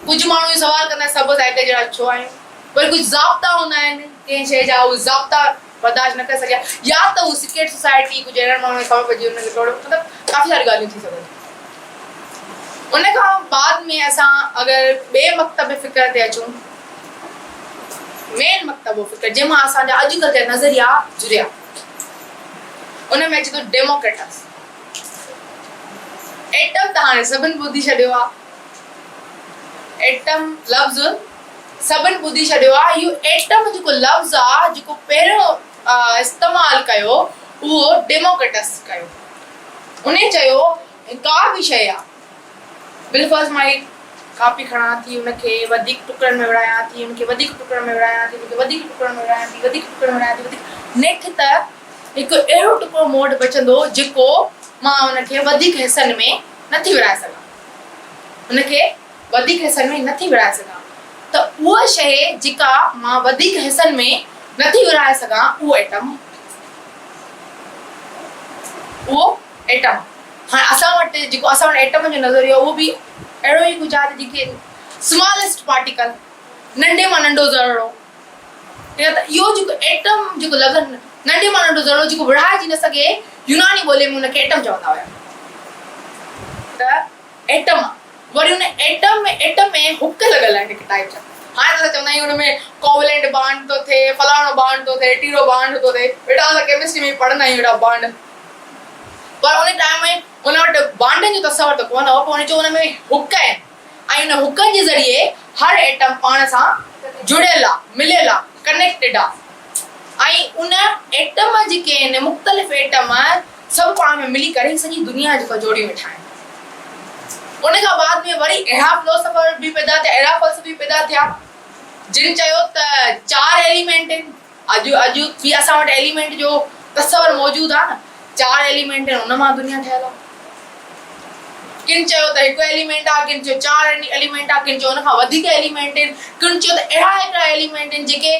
ڪجهه ماڻهو اهو سوال ڪندا آهن سڀ اسان هڪ جهڙا ڇو آهيون؟ وري ڪجهه ضابطا هوندا آهن ڪنهن شيء جا اهي ضابطا برداشت نه ڪري سگهيا يا ته هو سيڪريٽ سوسائٽي ڪجهه اهڙن ماڻهن کي خبر پئجي وئي انهن کي ٽوڙيو مطلب ڪافي ساريون ڳالهيون ٿي سگهن ٿيون. ان کان بعد ۾ اسان اگر ٻئي مڪتب فڪر تي اچون مين مڪتب فڪر جنهن مان اسان جا اڄڪلهه جا نظريا جڙيا ان ۾ اچي ٿو ڊيموڪريٽس. ايٽم ته هاڻي سڀن ٻڌي ڇڏيو آ. ايٽم لفظ سڀن ٻڌي ڇڏيو آ. اهو ايٽم جيڪو لفظ آ جيڪو پهريون استعمال ڪيو اهو ڊيموڪريٽس ڪيو. انهي چيو ڪا به شيء آ بالفرض مان هي ڪاپي کڻان ٿي ان کي وڌيڪ ٽڪڙن ۾ ورهايان ٿي ان کي وڌيڪ ٽڪڙن ۾ ورهايان ٿي ان کي وڌيڪ ٽڪڙن ۾ ورهايان ٿي وڌيڪ ٽڪڙن ۾ ورهايان ٿي وڌيڪ نيٺ ته هڪ اهڙو ٽڪڙو مون وٽ بچندو جيڪو مان ان کي وڌيڪ حصن ۾ نٿي ورهائي سگهان. ان کي وڌيڪ حصن ۾ نٿي ورهائي سگهان ته اها شيء جيڪا مان وڌيڪ حصن ۾ نٿي ورهائي سگهان اهو ايٽم اهو ايٽم هاڻي اسان وٽ جيڪو اسان وٽ ايٽم جو نظريو آهي اهو به اهڙو ئي ڪجهه آهي ته جيڪي سماليسٽ پارٽيڪل ننڍي مان ننڍو ذرڙو يا ته اهو جيڪو ايٽم جيڪو لفظ ننڍي مان ننڍو ذرو جيڪو وڙهائجي نه سگهي يوناني ٻولي ۾ ان کي ايٽم چوندا هيا ته ايٽم وري ان ايٽم ۾ ايٽم ۾ هڪ لڳل آهن هڪ ٽائيپ جا هاڻي ته اسان چوندا آهيون ان ۾ ڪوويلنٽ بانڊ ٿو ٿئي فلاڻو بانڊ ٿو ٿئي ٽيڙو بانڊ ٿو ٿئي اهڙا اسان ڪيمسٽري ۾ پڙهندا آهيون اهڙا بانڊ پر ان ٽائيم ۾ ان وٽ بانڊن جو تصور ته ڪونه هو پر ان چيو ان ۾ هڪ آهن ۽ ان هڪن جي ذريعي هر ايٽم پاڻ سان جڙيل آ، مليل آ، ڪنيڪٽيڊ آ ۽ ان ايٽم جيڪي آهن مختلف ايٽم سڀ پاڻ ۾ ملي ڪري سڄي دنيا جيڪا جوڙي ويٺا آهن. ان کان بعد ۾ وري اهڙا فلاسافر به پيدا ٿيا، اهڙا فلسفي پيدا ٿيا جن چيو ته چار ايليمينٽ آهن، اڄ اڄ به اسان وٽ ايليمينٽ جو تصور موجود آ نه، چار ايليمينٽ آهن ان مان دنيا ٺهيل آ. ڪن چيو ته هڪ ايليمينٽ آ، ڪن چيو چار ايليمينٽ آ، ڪن چيو ان کان وڌيڪ ايليمينٽ آهن، ڪن چيو ته اهڙا هڪڙا ايليمينٽ آهن جيڪي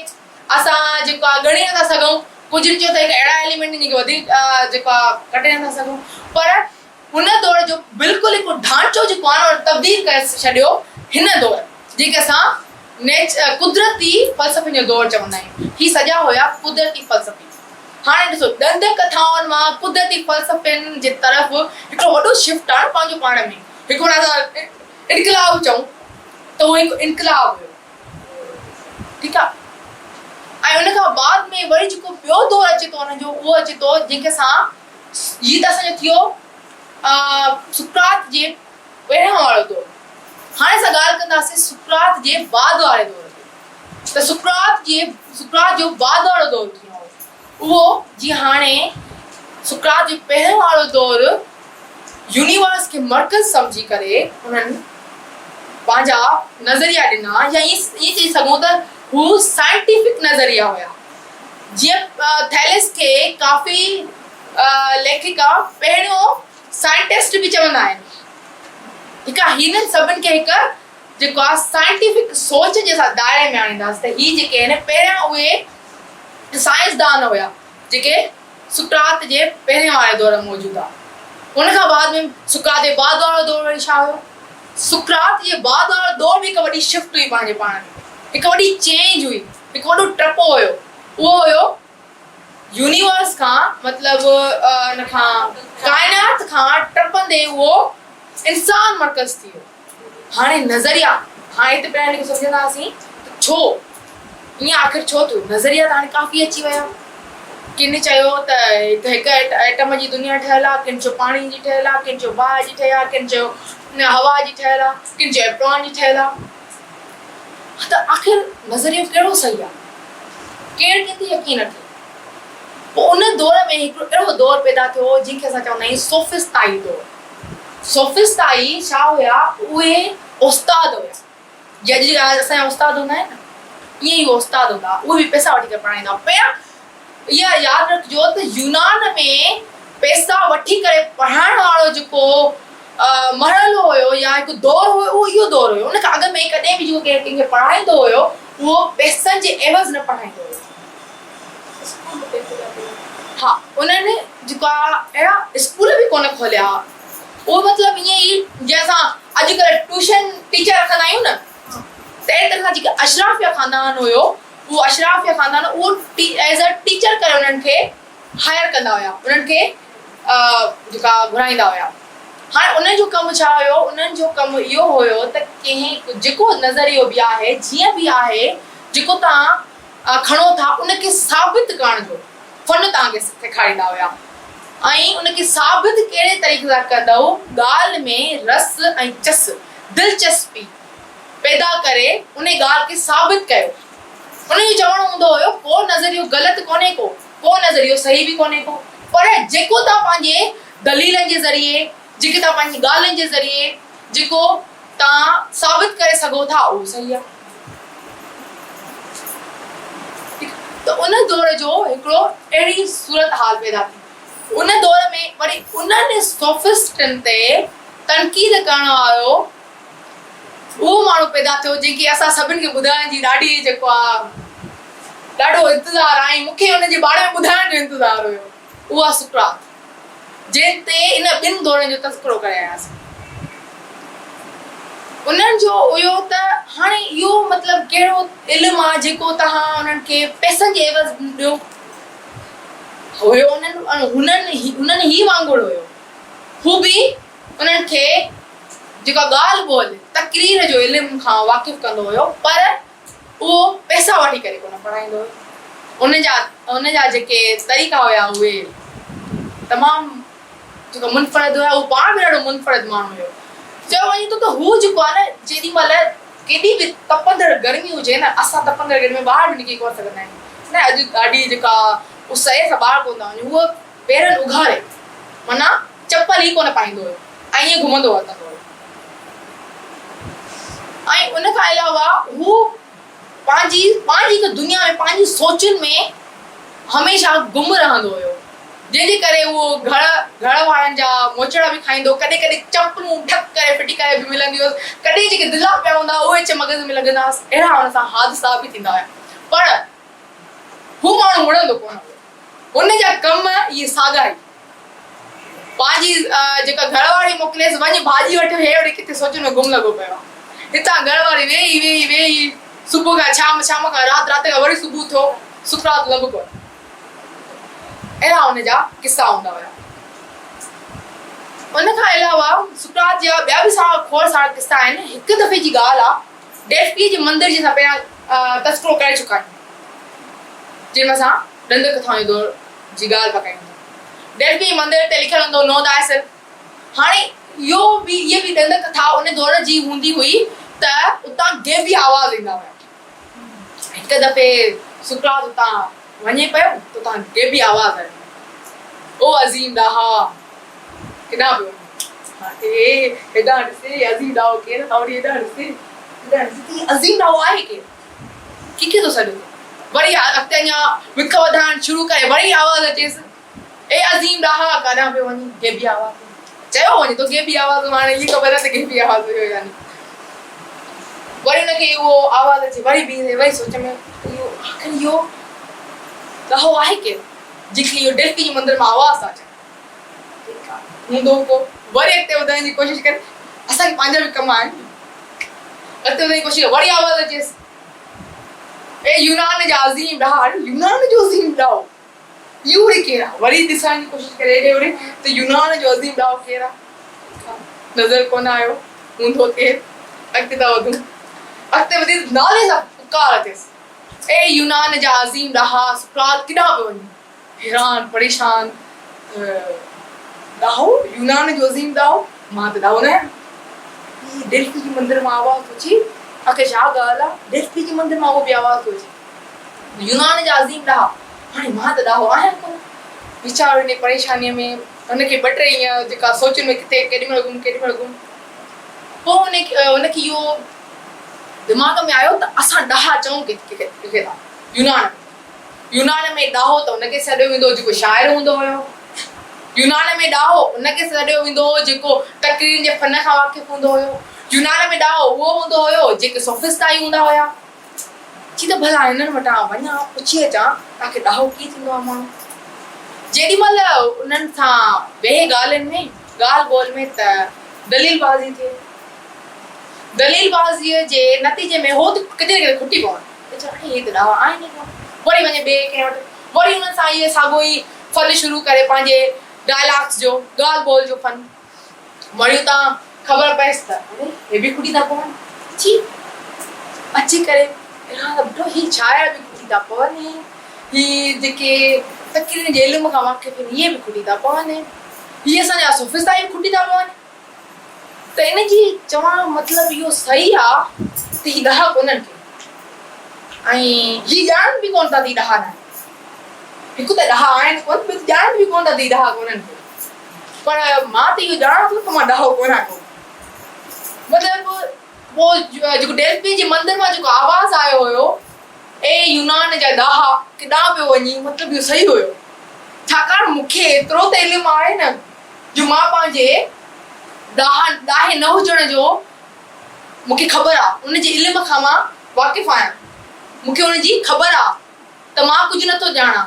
اسان جيڪو آ ڳڻي نٿا سگهون، ڪجهن چيو ته هڪ اهڙا ايليمينٽ آهن جيڪي وڌيڪ جيڪو آ ڪٽي نٿا سگهون پر هن دور جو بلڪل هڪ ڍانچو جيڪو آهي نه تبديل ڪري ڇڏيو هن دور جنهن کي اسان نيچ قدرتي فلسفين جو دور چوندا آهيون. هي سڄا هيا قدرتي فلسفي. هاڻي ڏسو ڏند ڪٿائن مان قدرتي فلسفين جي طرف هڪڙو وڏو شفٽ آهي نه پنهنجو پاڻ ۾ هڪ معنيٰ اسان انقلاب چئون ته اهو هڪ انقلاب هيو. ٺيڪ آ ۽ ان کان بعد ۾ وري جيڪو ٻيو دور اچي ٿو ان جو اهو اچي ٿو جنهن کي اسان هي ته اسان جو ٿيو سقراط جي پهريان وارو دور هاڻي اسان ڳالهه ڪنداسين سقراط جي بعد واري دور تي ته سقراط جي سقراط جو بعد وارو دور ڪيئن هو اهو جيئن هاڻي سقراط جو پهريون وارو دور يونيورس کي مرڪز سمجهي ڪري انهن پنهنجا نظريا ڏنا يا ائين چئي سگهون ته هو سائنٽيفڪ نظريا هيا. جيئن ٿيلس کي ڪافي ليکڪا پهريون سائنٽسٽ به چوندا آهن. ٺيڪ آهي هنن سڀن کي هڪ جيڪو آهي سائنٽيفڪ سوچ جي اسان دائري ۾ آڻينداسين ته هي جيڪي آهن پهريان اهي سائنسدان هيا جيڪي سقراط جي پهرين واري دور ۾ موجود ها. ان کان بعد ۾ سقراط جي بعد وارو دور وري ڇا هيو؟ سقراط جي بعد وارو دور به هڪ وڏي شفٽ هئي پنهنجي پاڻ ۾ هڪ وڏي چينج هئي هڪ وڏو ٽپو هيو اهو هيو يونيورس کان مطلب ان کان ڪائنات کان ٽپندي اهو انسان مرڪز ٿي ويو. هاڻي نظريا، هاڻي هتي پهريان هن کي سمجهنداسين ته ڇو ائين آخر ڇو ٿيو؟ نظريا ته هاڻي ڪافي اچي ويا. ڪن چيو ته هڪ ايٽم جي دنيا ٺهيل آهي، ڪن چيو پاڻي جي ٺهيل آهي، ڪن چيو باهه جي ٺهيل آهي، ڪن چيو هوا جي ٺهيل آهي، ڪن چيو اليڪٽران جي ٺهيل آهي. ته آخر نظريو ڪهڙو صحيح آهي؟ ڪير ڪنهن تي يقين رکي؟ پوء ان دور ۾ هڪڙو اهڙو دور پيدا ٿيو جنهن کي اسان چوندا آهيون سوفسطائي دور. سوفسطائي ڇا هيا؟ اهي استاد هيا. جيئن اڄ جا اسان جا استاد هوندا آهن نه، ائين ئي اهي استاد هوندا هئا. اهي به پئسا وٺي ڪري پڙهائيندا هئا. پهريان اها ياد رکجو ته يونان ۾ پئسا وٺي ڪري پڙهائڻ وارو جيڪو مرحلو هيو يا هڪ دور هيو اهو اهو دور هيو. ان کان اڳ ۾ ڪڏهن به جيڪو ڪنهن کي پڙهائيندو هيو اهو پئسن جي عيوض نه پڙهائيندو هيو. ها انهن جيڪو آ اهڙا اسڪول به ڪونه کوليا ها اهو مطلب ائين ئي جيئن اسان اڄ ڪلهه ٽيوشن ٽيچر رکندا آهيون نه ته اهڙي طرح سان جيڪي اشرافيه خاندان هيو اهو اشرافيه خاندان اهو ايز ا ٽيچر ڪري انهن کي هائر ڪندا هيا انهن کي جيڪا گهرائيندا هيا هاڻي انهن جو ڪم ڇا هيو انهن جو ڪم اهو هيو ته ڪنهن جيڪو نظريو به آهي جيئن به آهي جيڪو توهان کڻو ٿا ان کي ثابت ڪرڻ جو فن توهان کي سيکاريندا هيا ۽ ان کي ثابت ڪهڙي طريقي سان ڪندؤ ڳالهه ۾ رس ۽ چس، دلچسپي، پيدا ڪري انهي ڳالهه کي ثابت ڪيو. ان جو چوڻ هوندو هيو ڪو نظريو غلط ڪونهي ڪو، ڪو نظريو صحيح به ڪونهي ڪو پر جيڪو توهان پنهنجي دليلن جي ذريعي، جيڪي توهان پنهنجي ڳالهين جي ذريعي جيڪو توهان ثابت ڪري سگهو ٿا اهو صحيح آهي. ته ان دور جو هڪڙو اهڙي صورتحال پيدا ٿي. ان دور ۾ وري انهن سوفسٽن تي تنقيد ڪرڻ وارو اهو ماڻهو پيدا ٿيو جنهن کي اسان سڀن کي ٻڌائڻ جي ڏاڍي جيڪو آهي ڏاڍو انتظار آهي ۽ مون کي ان جي باري ۾ ٻڌائڻ جو انتظار هيو. اهو آهي سقراط. جنهن تي ان ٻن دورن جو تذڪرو ڪري آياسين. انهن جو اهو ته هاڻي اهو مطلب ڪهڙو علم آ جيڪو توهان انهن کي پئسن جي عيوض ڏيو. هيو انهن هنن هنن هي وانگر هيو. هو به انهن کي جيڪا ڳالهه ٻولهه تقرير جو علم کان واقف ڪندو هيو پر اهو پئسا وٺي ڪري ڪونه پڙهائيندو هيو. ان جا ان جا جيڪي طريقا هيا اهي تمام جيڪو منفرد هيا. هو پاڻ به ڏاڍو منفرد ماڻهو هيو. چيو وڃي ٿو ته هو جيڪو آهي نه جيڏي مهل ڪيڏي به تپندڙ گرمي هجي نه اسان تپندڙ گرمي ۾ ٻاهر به نڪري ڪونه سگهندا آهيون نه اڄ ڏاڍي جيڪا اس آهي اسان ٻاهر ڪونه ٿا وڃون. هو پيرن اگهاڙي معنيٰ چپل ئي ڪونه پائيندو هيو ۽ ائين گهمندو وتندو هيو. ۽ ان کان علاوه هو پنهنجي پنهنجي هڪ دنيا ۾ پنهنجي سوچن ۾ هميشه گم رهندو هيو جنهن جي ڪري اهو گهر گهر وارن جا موچڙا به کائيندو هو ڪڏهن ڪڏهن چپلون ٺڪ ڪري ڦٽي ڪري به ملندي هيس ڪڏهن جيڪي دلا پيا هوندا هئا اهي اچي مغز ۾ لڳندا هئس اهڙا هن سان حادثا به ٿيندا هيا پر هو ماڻهو مڙندو ڪونه هيو هن جا ڪم اهي ساڳا ئي. پنهنجي جيڪا گهر واري موڪليس وڃ ڀاڄي وٺ هي وري ڪٿي سوچن ۾ گم لڳو پيو آ. هتان گهر واري ويهي ويهي ويهي صبح کان شام شام کان رات رات کان وري صبح ٿيو سقراط لڀ ڪونه. اهڙا ان جا قصا هوندا هيا. ان کان علاوه سقراط جا ٻيا به سارا کوڙ سارا قصا آهن. هڪ دفعي جي ڳالهه آ ڊيلفي جي مندر جي اسان پهريان تذڪرو ڪري چڪا آهيون جنهن ۾ اسان ڏند ڪٿائن جي دور جي ڳالهه پيا ڪيون. ڊيلفي جي مندر تي لکيل هوندو هو نو دائسر. هاڻي اهو به اهي به ڏند ڪٿا ان دور جي هوندي هئي ته اتان غيبي آواز ايندا هيا. هڪ دفعي سقراط اتان وڃي پيو ته اتان غيبي آواز آيو، او عظيم ڏاها! ڪيڏانهن پيو وڃين؟ هاڻي هيڏانهن ڏسي عظيم ڏاهو ڪير؟ هاڻي وري هيڏانهن ڏسي، هيڏانهن ڏسي ته هي عظيم ڏاهو آهي ڪير؟ ڪنهن کي ٿو سڏي ٿو؟ وري اڳتي اڃا وک وڌائڻ شروع ڪري وري آواز اچيس، اي عظيم ڏاها! ڪاڏانهن پيو وڃين؟ غيبي آواز ۾. چيو وڃي ٿو غيبي آواز ۾ هاڻي هيء خبر نه ته غيبي آواز هيو يا نه. وري هن کي اهو آواز اچي وري بيهي رهي وري سوچ ۾ اهو آخر اهو ڏاهو آهي ڪير جنهن کي اهو ڊيلفي جي مندر مان آواز ٿا اچن. ٺيڪ آ هوندو ڪو. وري اڳتي وڌڻ جي ڪوشش ڪري اسان کي پنهنجا به ڪم آهن نه. اڳتي وڌڻ جي ڪوشش ڪري وري آواز اچيس اي يونان جا عظيم ڏاها اڙي يونان جو عظيم ڏاهو اهو وري ڪير آ؟ وري ڏسڻ جي ڪوشش ڪري هيڏي هوڏي ته يونان جو عظيم ڏاهو ڪير آ؟ نظر ڪونه آيو، هوندو ڪير؟ اڳتي ٿا وڌون. اڳتي وڌي ته نالي سان پڪار اچيس، اي يونان جا عظيم ڏاها سقراط ڪيڏانهن پيو وڃين؟ حيران پريشان ته ڏاهو؟ يونان جو عظيم ڏاهو؟ مان ته ڏاهو ناهيان. هي ڊيلفي جي مندر مان آواز ٿو اچي، آخر ڇا ڳالهه آ؟ ڊيلفي جي مندر مان اهو به آواز ٿو اچي. يونان جا عظيم ڏاها، هاڻي مان ته ڏاهو آهيان ڪونه. ويچارو انهيء پريشانيء ۾ هن کي ٻه ٽي ائين جيڪا سوچن ۾ ڪٿي ڪيڏي مهل گم ڪيڏي مهل گم. پوء هن کي اهو دماغ ۾ آيو ته اسان ڏاها چئون ڪنهن کي ٿا؟ يونان ۾. يونان ۾ ڏاهو ته ان کي سڏيو ويندو هو جيڪو شاعر هوندو هيو. يونان ۾ ڏاهو ان کي سڏيو ويندو هو جيڪو تقريرن جي فن کان واقف هوندو هيو. يونان ۾ ڏاهو اهو هوندو هيو جيڪي سوفسطائي هوندا هيا. چي ته ڀلا هنن وٽان وڃان پڇي اچان ته آخر ڏاهو ڪيئن ٿيندو آهي ماڻهو. جيڏي مهل انهن سان ويهي ڳالهين ۾ ڳالهه ٻولهه ۾ ته دليل بازي ٿئي. دليل بازيء جي نتيجي ۾ هو ته ڪٿي نه ڪٿي کٽي پون ته چون اڙي هي ته ڏاها آهن ئي ڪونه. وري وڃي ٻئي ڪنهن وٽ وري انهن سان اهي ساڳيو ئي فن شروع ڪري پنهنجي ڊائلاگس جو ڳالهه ٻولهه جو فن. وري اتان خبر پيس ته اڙي هي به کٽي ٿا پون. چي اچي ڪري اهڙا ته ٻڍو هي ڇا آهي به کٽي ٿا پون هي جيڪي تقريرن جي علم کان واقف آهن اهي به کٽي ٿا پون هي اسان جا سوفسطائي به کٽي ٿا پون ته ان جي چوڻ جو مطلب اهو صحيح آ ته هي ڏاها ڪونهن ڪي ۽ هي ڄاڻن به ڪونه ٿا ته هي ڏاها ناهن هڪ ته ڏاها آهن ڪونه ٻيو ته ڄاڻن به ڪونه ٿا ته هي ڏاها ڪونهن ڪي. پر مان ته اهو ڄاڻان ٿو ته مان ڏاهو ڪونهان ڪو. مطلب پوء جيڪو ڊيلفي جي مندر مان جيڪو آواز آيو هيو، اي يونان جا ڏاها، ڪيڏانهن پيو وڃين؟ مطلب اهو صحيح هيو. ڇاڪاڻ مون کي ايترو ته علم آهي نه جو مان پنهنجي ڏاها ڏاهي نه هجڻ جو مون کي خبر آ، ان جي علم کان مان واقف آهيان. مون کي ان جي خبر آ. ته مان ڪجهه نه ٿو ڄاڻان.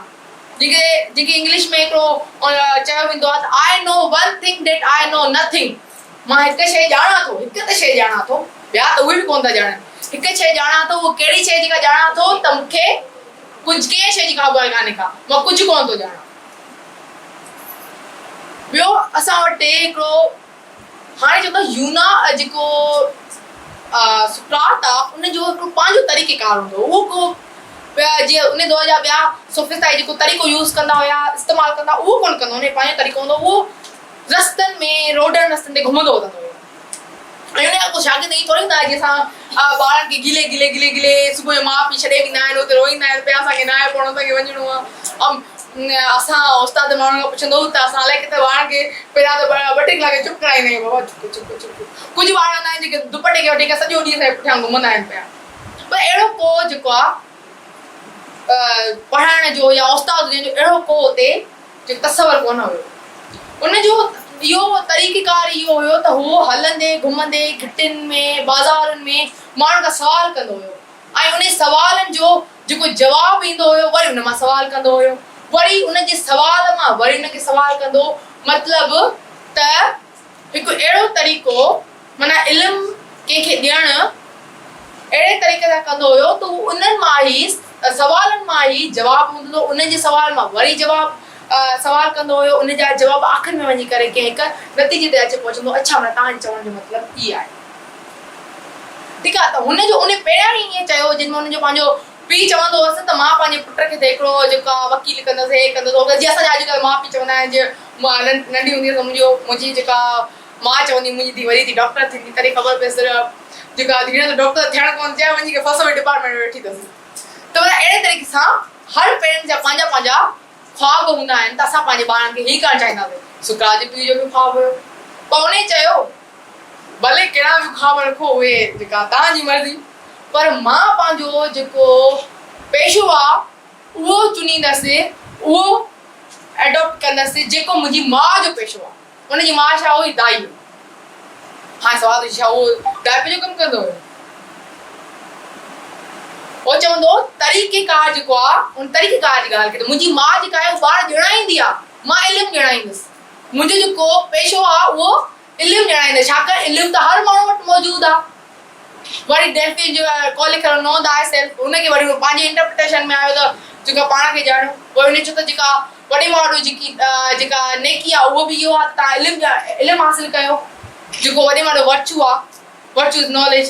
جيڪي جيڪي انگلش ۾ هڪڙو چيو ويندو آهي ته I know one thing that I know nothing مان هڪ شيء ڄاڻان ٿو، هڪ ته شيء ڄاڻان ٿو، ٻيا ته اهي به ڪونه ٿا ڄاڻن. هڪ شيء ڄاڻان ٿو، اها ڪهڙي شيء جيڪا ڄاڻان ٿو ته مون کي ڪجهه ڪنهن شيء جي خبر ڪانهي ڪا، مان ڪجهه ڪونه ٿو ڄاڻان. ٻيو اسان وٽ هڪڙو هاڻي چون ٿا يونا جيڪو سقراط آ ان جو هڪڙو پنهنجو طريقي ڪار هوندو هو اهو ڪو جيئن ان دور جا ٻيا سوفسطائي جيڪو طريقو يوز ڪندا هيا استعمال ڪندا اهو ڪونه ڪندو هو ان جو پنهنجو طريقو هوندو هو اهو رستن ۾ روڊن رستن تي گهمندو وتندو هيو ۽ ان جا ڪو شاگرد ائين ٿوري هوندا هئا جيئن اسان ٻارن کي گهلي گهلي گهلي گهلي صبح جو ماء پيء ڇڏي ويندا آهن اتي روئيندا آهن پيا اسان کي ناهي پڙهڻو اسان کي وڃڻو آهي اسان استاد ماڻهن کان پڇندو هو ته اسان الائي ڪٿي ٻارن کي پهريان ته ٻه ٽي ڪلاڪ چپ ڪرائيندا آهيون بابا چپ چپ چپ ڪجهه ٻار هوندا آهن جيڪي دوپٽي کي وٺي ڪري سڄو ڏينهن اسان جي پٺيان گهمندا آهن پيا پر اهڙو ڪو جيڪو آهي پڙهائڻ جو يا استاد هجڻ جو اهڙو ڪو اتي جو تصور ڪونه هيو. ان جو اهو طريقيڪار اهو هيو ته هو هلندي گهمندي گهٽين ۾ بازارن ۾ ماڻهن کان سوال ڪندو هيو ۽ انهي سوالن جو جيڪو جواب ايندو هيو وري ان مان سوال ڪندو هيو وري ان جي سوال مان وري ان کي سوال ڪندو هو. مطلب ته هڪ اهڙو طريقو معنيٰ علم ڪنهن کي ڏيڻ اهڙي طريقي سان ڪندو هيو ته هو انهن مان ئي سوالن مان ئي جواب هوندو هو انهن جي سوال مان وري جواب سوال ڪندو هيو ان جا جواب آخر ۾ وڃي ڪري ڪنهن هڪ نتيجي تي اچي پهچندو هو اڇا معنيٰ توهان جي چوڻ جو مطلب هي آهي ٺيڪ آهي ته هن جو ان پهريان ئي ائين چيو جن ۾ هن جو پنهنجو پيء چوندو هوس ته مان پنهنجي پٽ کي ته هڪڙو جيڪو آهي وڪيل ڪندس هي ڪندس هو ڪندس جيئن اسان جا اڄڪلهه ماء پيء چوندا آهن جيئن مان ننڍي هوندي هيس ته منهنجو منهنجي جيڪا ماء چوندي منهنجي ڌيء وڏي ٿي ڊاڪٽر ٿيندي تڏهن خبر پيس ته جيڪا ڌيء ته ڊاڪٽر ٿيڻ ڪونه چاهي وڃي ڪري فلسفي ڊپارٽمينٽ ۾ ويٺي اٿس ته معنيٰ اهڙي طريقي سان هر پيرنٽس جا پنهنجا پنهنجا خواب هوندا آهن ته اسان پنهنجي ٻارن کي هي ڪرڻ چاهينداسين سقراط جي پيء جو به خواب هيو پر انهي چيو ڀلي ڪهڙا به خواب رکو اهي جيڪا توهان جي مرضي پر مان پنهنجو جيڪو پيشو آ اهو چنيندس اهو ايڊاپٽ ڪندس جيڪو منهنجي ماء جو پيشو آ. ان جي ماء ڇا هئي؟ دائي هئي. هاڻي سوال ٿو ڇا اهو دائپي جو ڪم ڪندو هيو؟ هو چوندو هو طريقي ڪار جيڪو آ ان طريقي ڪار جي ڳالهه ڪئي ته منهنجي ماء جيڪا آهي اهو ٻار ڄڻائيندي آ مان علم ڄڻائيندس منهنجو جيڪو پيشو آ اهو علم ڄڻائيندس ڇاڪاڻ علم ته هر ماڻهو وٽ موجود آ. وري ڊيلفي جو ڪو لکيل نو داء سيلف ان کي وري پنهنجي انٽرپريٽيشن ۾ آيو ته جيڪا پاڻ کي ڄاڻيو وري ان چيو ته جيڪا وڏي مان وڏو جيڪي جيڪا نيڪي آهي اهو به اهو آهي ته توهان علم علم حاصل ڪيو جيڪو وڏي مان وڏو ورچو آهي ورچو از ناليج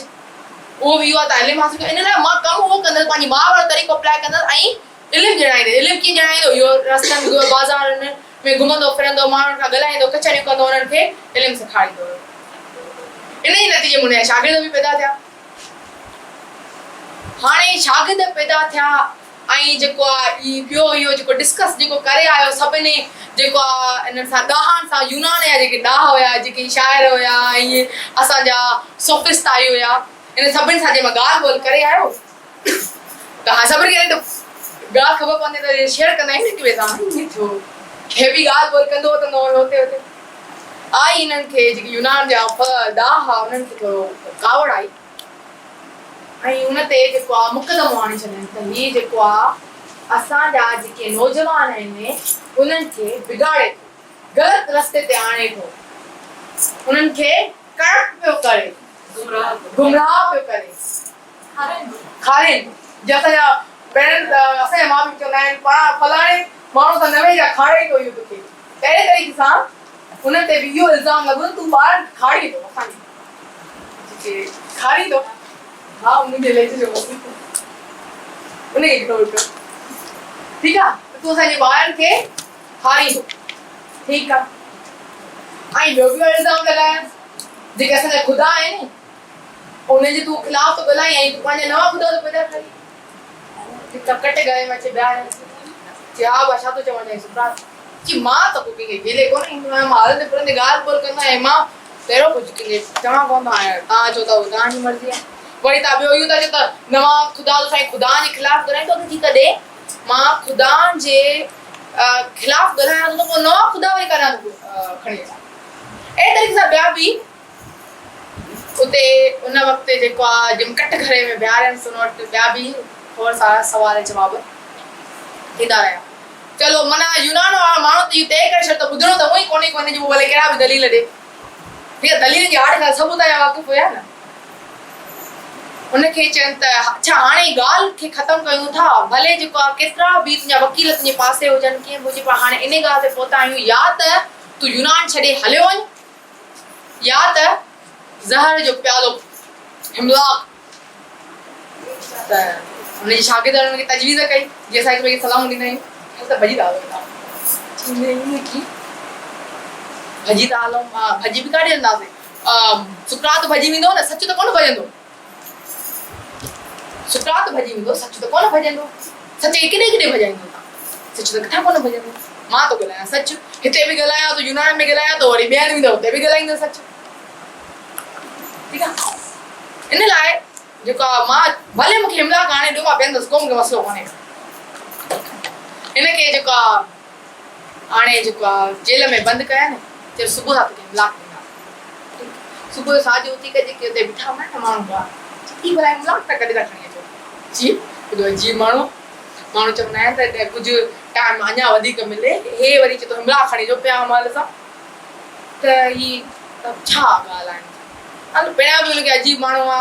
اهو به اهو آهي توهان علم حاصل ڪيو ان لاء مان ڪم اهو ڪندس پنهنجي ماء وارو طريقو اپلاء ڪندس ۽ علم ڄڻائيندس علم ڪيئن ڄڻائيندو اهو رستن بازارن ۾ گهمندو ڦرندو ماڻهن کان ڳالهائيندو ڪچهريون ڪندو انهن کي علم سيکاريندو هيو ان جي نتيجي ۾ ان جا شاگرد به پيدا ٿيا. هاڻي شاگرد پيدا ٿيا ۽ جيڪو آ هي ٻيو اهو جيڪو ڊسڪس جيڪو ڪري آيو سڀني جيڪو آ انهن سان ڏاهن سان يونان جا جيڪي ڏاها هيا جيڪي شاعر هيا ۽ اسان جا سوفسطائي هيا انهن سڀني سان جنهن مهل ڳالهه ٻولهه ڪري آيو ته هاڻي سڀني کي ته ڳالهه خبر پوندي ته شيئر ڪندا آهيون نه هڪ ٻئي سان ائين ٿيو هي به ڳالهه ٻولهه ڪندو وتندو هيو هتي هتي آئي انهن کي جيڪي يونان جا ڏاها انهن کي ٿورو ڪاوڙ آئي ۽ ان تي جيڪو آ مقدمو آڻي ڇڏين ته هي جيڪو آ اسان جا جيڪي نوجوان آهن انهن کي بگاڙي ٿو غلط رستي تي آڻي ٿو انهن کي ڪرپٽ پيو ڪري گمراهه پيو ڪري کارين ٿو جي اسان جا پيرنٽس اسان جا ماء پيء چوندا آهن پاڻ فلاڻي ماڻهو سان نه ويهه جا کاري ٿو اهو توکي اهڙي طريقي سان انهن تي به اهو الزام لڳو ته تون ٻارن کي کارين ٿو اسان کي کاريندو ها منهنجي لهجي جو مسئلو ان کي اگنور ڪر ٺيڪ آ ته تون اسان جي ٻارن کي کاريندو ٺيڪ آ ۽ ٻيو به الزام لڳايس جيڪي اسان جا خدا آهن انهن جي تون خلاف ٿو ڳالهائين ۽ تون پنهنجا نوان خدا ٿو پيدا ڪرين. هڪ ڪٽ گهري ۾ اچي بيهاريس. چي ها ابا ڇا ٿو چوڻ چاهين سقراط؟ چي مان ته ڪو ڪنهن کي گهلي ڪونه ايندو آهيان، مان هلندي ڦرندي ڳالهه ٻولهه ڪندو آهيان ۽ مان تهڙو ڪجهه ڪنهن کي چوان ڪونه ٿو آهيان. توهان چئو ٿا اهو توهان جي مرضي آهي. وري توهان ٻيو اهو ٿا چئو ته نوان خدا ٿو ٺاهين، خدائن جي خلاف ڳالهائين ٿو ته جيڪڏهن مان خدائن جي خلاف ڳالهايان ٿو ته پوء نوان خدا وري ڪاڏانهن ٿو کڻي اچان. اهڙي طريقي سان ٻيا به اتي ان وقت جيڪو آ جنهن ڪٽ گهري ۾ بيهارينس ان وٽ ٻيا به کوڙ سارا سوال جواب ٿيندا رهيا. چلو معنيٰ يونان وارا ماڻهو ته اهو طئي ڪري ڇڏيو ته ٻڌڻو ته هونئن ئي ڪونهي ڪو هن جي ڀلي ڪهڙا به دليل ڏي. ٺيڪ آ دليلن جي آڙ کان سڀ اتان جا واقف هيا نه. ان کي چين ته اڇا هاڻي ڳالهه کي ختم ڪيون ٿا ڀلي جيڪو آ ڪيترا به تنهنجا وڪيل تنهنجي پاسي هجن ڪيئن به هجي پر هاڻي انهي ڳالهه تي پهتا آهيون يا ته تون يونان ڇڏي هليو وڃ يا ته زهر جو پيالو هملاڪ ته هن جي شاگردن هن کي تجويز ڪئي جيئن اسان هڪ ٻئي کي صلاحون ڏيندا آهيون هل ته ڀڄي ٿا هلون هتان چيائين ائين ڪيئن ڀڄي ٿا هلون ڀڄي به ڪاڏي هلنداسين سقراط ڀڄي ويندو نه سچ ته ڪونه ڀڄندو سقراط ڀڄي ويندو، سچ ته ڪونه ڀڄندو. سچ کي ڪيڏي ڪيڏي ڀڄائيندو تان؟ سچ ته ڪٿان ڪونه ڀڄندو. مان ٿو ڳالهايان سچ. هتي به ڳالهايان ٿو، يونان ۾ ڳالهايان ٿو، وري ٻئي هنڌ ويندو اتي به ڳالهائيندس سچ. ٺيڪ آ. ان لاء جيڪو آ مان ڀلي مون کي حملا آڻي ڏيو مان پيئندس ڪو مون کي مسئلو ڪونهي. هن کي جيڪو آ آڻي جيڪو آ جيل ۾ بند ڪيائين. چيو صبح سان توکي حملا ڪندا. صبح جو ساڄ اٿي ڪري جيڪي اتي بيٺا هوندا آهن نه ماڻهو ٻاهر، چي ڀلا هي ملاق ته ڪڏهن ٿا کڻي اچو؟ چي ايڏو عجيب ماڻهو، ماڻهو چوندا آهن ته ڪجهه ٽائيم اڃا وڌيڪ ملي، هي وري چئي ٿو حملا کڻي اچو پيا مهل سان. ته هي ته ڇا ڳالهه آهي هل پهريان به هن کي عجيب ماڻهو آ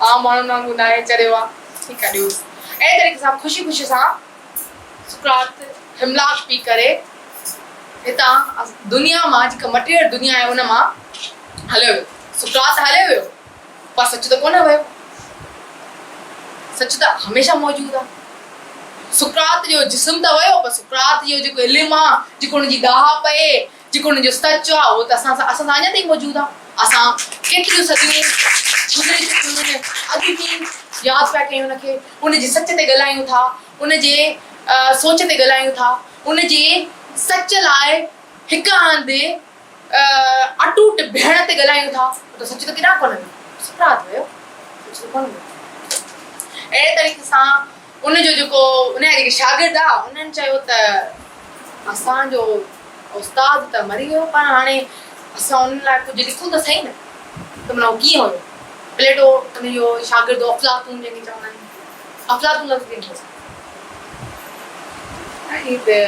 عام ماڻهن وانگر ناهي چريو آ ٺيڪ آ ڏيوس اهڙي طريقي سان خوشي خوشي سان سقراط هملاڪ پي ڪري هتان دنيا مان جيڪا مٽيريل دنيا آهي ان مان هليو ويو سقراط هليو ويو پر سچ ته ڪونه ويو سچ ته هميشه موجود آ سقراط جو جسم ته ويو پر سقراط جو جيڪو علم آ جيڪو ان جي ڏاهپ آهي جيڪو ان جو سچ آ اهو ته اسان سان اسان سان اڃا تائين موجود آ. اسان ڪيتريون صديون گذري چڪيون آهن اڄ به ياد پيا ڪيون ان کي، ان جي سچ تي ڳالهايون ٿا، ان جي سوچ تي ڳالهايون ٿا، ان جي سچ لاء هڪ هنڌ اٽوٽ بيهڻ تي ڳالهايون ٿا ته سچ ته ڪيڏانهن ڪونه ويو، سقراط ويو سچ ته ڪونه ويو. اهڙي طريقي سان ان جو جيڪو ان جا جيڪي شاگرد ها انهن چيو ته اسان جو استاد ته مري ويو پر هاڻي اسان ان لاء ڪجهه لکون ته سهي نه ته معنيٰ هو ڪيئن هيو. پليٽو ان جو شاگرد هو افلاطون جنهن کي چوندا آهن. افلاطون لفظ ڪنهن کي هي ته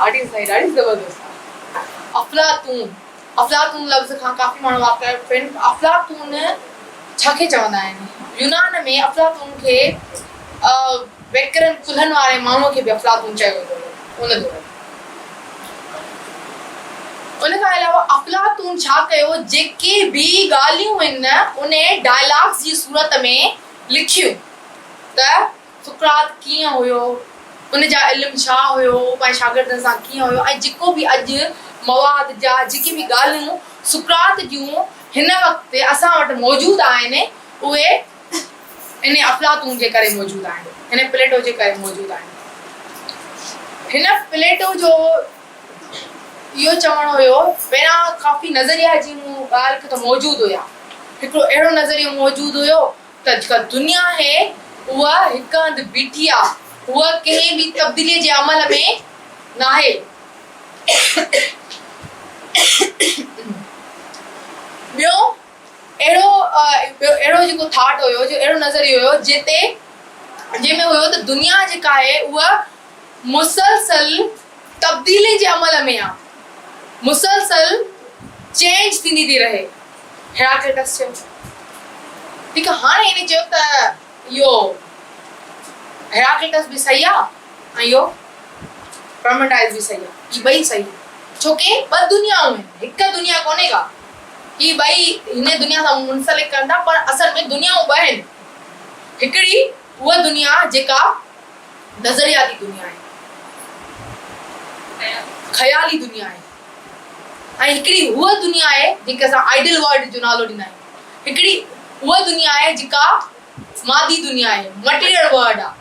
آڊينس سائين ڏاڍي زبردست آهي. افلاطون افلاطون لفظ کان ڪافي ماڻهو واقف آهن. افلاطون ڇا کي چوندا آهن؟ يونان ۾ افلاطون کي ويڪرن ڪلهن واري ماڻهوء کي به افلاطون چيو ويندو هو ان دور ۾. ان کان علاوه افلاطون ڇا ڪيو جيڪي به ڳالهيون هن ان ڊائلاگز جي صورت ۾ لکيون ته سقراط ڪيئن هيو، ان جا علم ڇا هيو، هو پنهنجي شاگردن سان ڪيئن هيو ۽ جيڪو به اڄ مواد جا جيڪي به ڳالهيون سقراط جون هن وقت اسان وٽ موجود آهن اهي ان افلاطون جي ڪري موجود آهن، هن پليٽو جي ڪري موجود آهن. هن پليٽو جو اهو چوڻ هيو پهريان ڪافي نظريا جي مون ڳالهه ڪئي ته موجود هيا. هڪڙو اهڙو نظريو موجود هيو ته جيڪا دنيا آهي اها هڪ هنڌ بيٺي آ، هوء ڪنهن به تبديليء جي عمل ۾ ناهي. ٻيو اهڙو ٻيو اهڙو جيڪو ٿاٽ هيو جو اهڙو نظريو هيو جنهن تي جنهن ۾ هيو ته دنيا جيڪا آهي اها مسلسل تبديلين جي عمل ۾ آ، مسلسل چينج ٿيندي ٿي رهي. هيراڪليٽس چيو. ٺيڪ آ هاڻي هن چيو ته اهو هيراڪليٽس به صحيح آ ۽ اهو پرمنڊائز به صحيح آ، اهي ٻئي صحيح آهن ڇوڪه ٻه دنيائون آهن هڪ دنيا ڪونهي ڪا. هي ٻئي هن دنيا سان منسلڪ ڪن ٿا پر اصل ۾ دنيائون ٻه آهن. هڪڙي اها دنيا جيڪا نظرياتي دنيا آهي، خيالي دنيا آهي ۽ هڪڙي هوء دنيا آهي جنهن کي اسان آئيڊل ورلڊ جو نالو ڏيندا آهيون. هڪڙي هوء دنيا آهي جيڪا مادي دنيا آهي، مٽيريل ورلڊ آهي.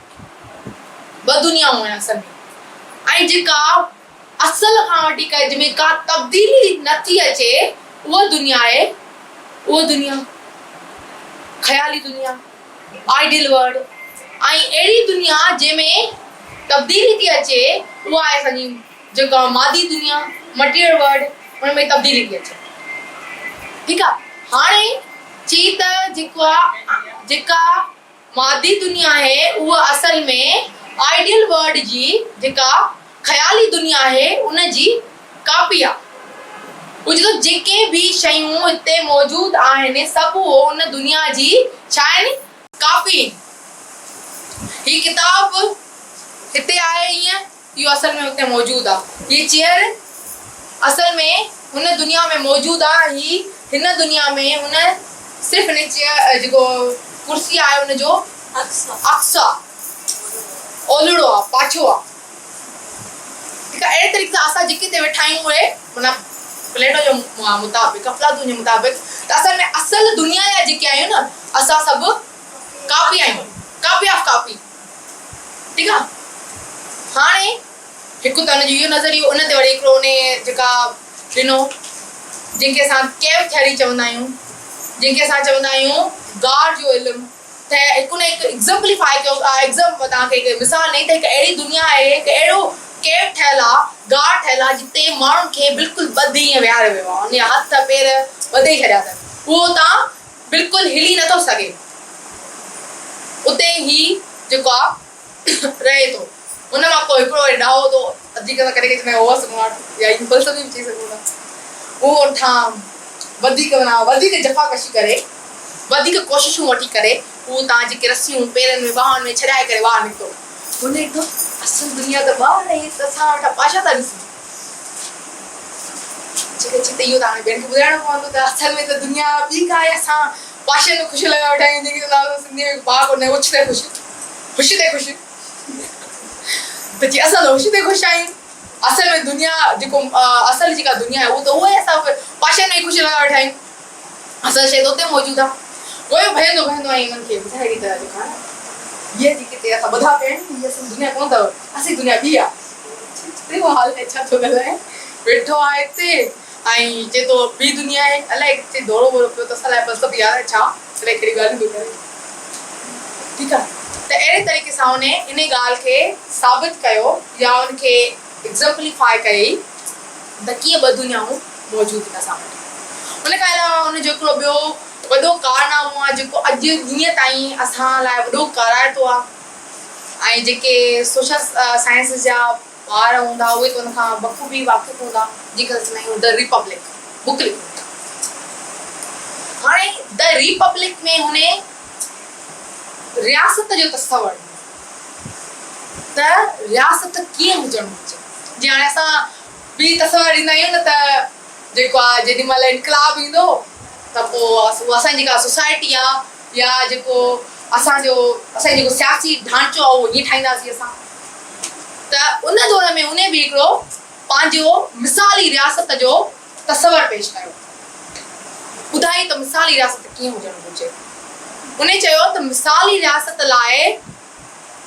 ٻه دنيائون آهن اصل ۾ ۽ جيڪا اصل کان وٺي ڪري جنهن ۾ ڪا تبديلي نه ٿي اچي اها دنيا آهي اها دنيا خيالي دنيا آئيڊيل ورلڊ ۽ اهڙي دنيا جنهن ۾ تبديلي ٿي اچي اها آهي اسان جي جيڪا مادي دنيا مٽيريل ورلڊ ان ۾ تبديلي ٿي اچي ٺيڪ آهي هاڻي چي ته جيڪو جيڪا مادي دنيا آهي اها اصل ۾ آئيڊيل ورلڊ جي جيڪا خيالي دنيا آهي ان جي ڪاپي آ. هو چئي ٿو جيڪي به شيون هتي موجود آهن سڀ اهو ان دنيا جي ڇا آهن؟ ڪاپي آهن. هي ڪتاب هتي آهي ائين اهو اصل ۾ اتي موجود آ. هيء چيئر اصل ۾ هن دنيا ۾ موجود آ. هي هن دنيا ۾ هن صرف هن چيئر جيڪو ڪرسي آهي ان جو عڪس آ. اولڙو آ، پاڇو آ. ٺيڪ آ اهڙي طريقي سان اسان جيڪي هتي ويٺا آهيون اهي معنيٰ پليٽو جو مطابق افلاطون جي مطابق ته اصل ۾ اصل دنيا جا جيڪي آهيون نه اسان سڀ ڪاپي آهيون. Copy of copy. ٺيڪ آ هاڻي هڪ ته ان جو اهو نظريو ان تي وري هڪڙو ان جيڪا ڏنو جنهن کي اسان ڪيو ٿيوري چوندا آهيون جنهن کي اسان چوندا آهيون گار جو علم ته هڪ ان هڪ ايگزمپليفائي ڪيو ايگزم توهان کي هڪ مثال ڏئي ته هڪ اهڙي دنيا آهي هڪ اهڙو ڪيو ٺهيل آ گار ٺهيل آ جتي ماڻهن کي بلڪل ٻڌي ائين ويهاريو ويو آ ان جا هٿ پير ٻڌي ڇڏيا اٿن اهو تان بلڪل هلي نٿو سگهي. اتي هي جيڪو آ رهي ٿو. ان مان پوء هڪڙو وري ڏاهو ٿو اچي ڪري ڪڏهن ڪڏهن چوندا آهيون اوور سمارٽ يا اهو فلسفي به چئي سگهون ٿا. اهو ان کان وڌيڪ معنيٰ وڌيڪ جفاڪشي ڪري، وڌيڪ ڪوششون وٺي ڪري اهو تان جيڪي رسيون پيرن ۾ ٻانهن ۾ ڇڏائي ڪري ٻاهر نڪتو. هن ڏٺو اصل دنيا ته ٻاهر آهي ته اسان ويٺا پاشا ٿا ڏسون. جيڪي چي ته اهو ته هاڻي ٻين کي ٻڌائڻو پوندو ته اصل ۾ ته دنيا ٻي ڪا آهي اسان پاشن ۾ خوش لڳا ويٺا آهيون جنهن کي چوندا هئا سنڌيء ۾ پهاڪو نه اڇ تي خوش هش تي خوش ته چي اسان ته هش تي خوش آهيون. اصل ۾ دنيا جيڪو اصل جيڪا دنيا آهي اهو ته اهو ئي اسان پاشن ۾ ئي خوش لڳا ويٺا آهيون. اصل شيء ته اتي موجود آهي. گويو ڀڄندو ڀڄندو ۽ انهن کي ٻڌائي ڏي ته جيڪا آهي نه هيء جيڪي هتي اسان ٻڌا پيا آهيون هيء اصل دنيا ڪونه اٿو اصلي دنيا ٻي آهي. چي ٿو حال آهي ڇا ٿو ڳالهائي ويٺو آهي هتي ۽ چئي ٿو ٻي دنيا آهي الائي ڪٿي دورو وورو پيو اٿس الائي فلسفي آهي ڇا الائي ڪهڙيون ڳالهيون ٿو ڪري. ٺيڪ آهي ته اهڙي طريقي سان ان انهي ڳالهه کي ثابت ڪيو يا ان کي Exemplify ڪيئي ته ڪيئن ٻه دنيائون موجود آهن اسان وٽ. ان کان علاوه ان جو هڪڙو ٻيو وڏو ڪارنامو آهي جيڪو اڄ ڏينهن تائين اسان لاء وڏو ڪارائتو آهي ۽ جيڪي سوشل سائنسز جا ٻار هوندا اهي ته ان کان بخوبي واقف هوندا جيڪا چوندا آهيون The Republic book لکي هئي. هاڻي The Republic ۾ هن رياست جو تصور ڏنو ته رياست ڪيئن هجڻ گهرجي. جيئن هاڻي اسان به تصور ڏيندا آهيون نه ته جيڪو آهي جيڏي مهل انقلاب ايندو ته پوء اسان جي جيڪا سوسائٽي آهي يا جيڪو اسان جو اسان جو جيڪو سياسي ڍانچو آهي اهو ائين ٺاهينداسين اسان. ته ان دور ۾ انهي به هڪڙو پنهنجو مثالي رياست جو تصور پيش ڪيو. ٻڌائي ته مثالي رياست ڪيئن هجڻ گهرجي. انهي چيو ته مثالي رياست لاء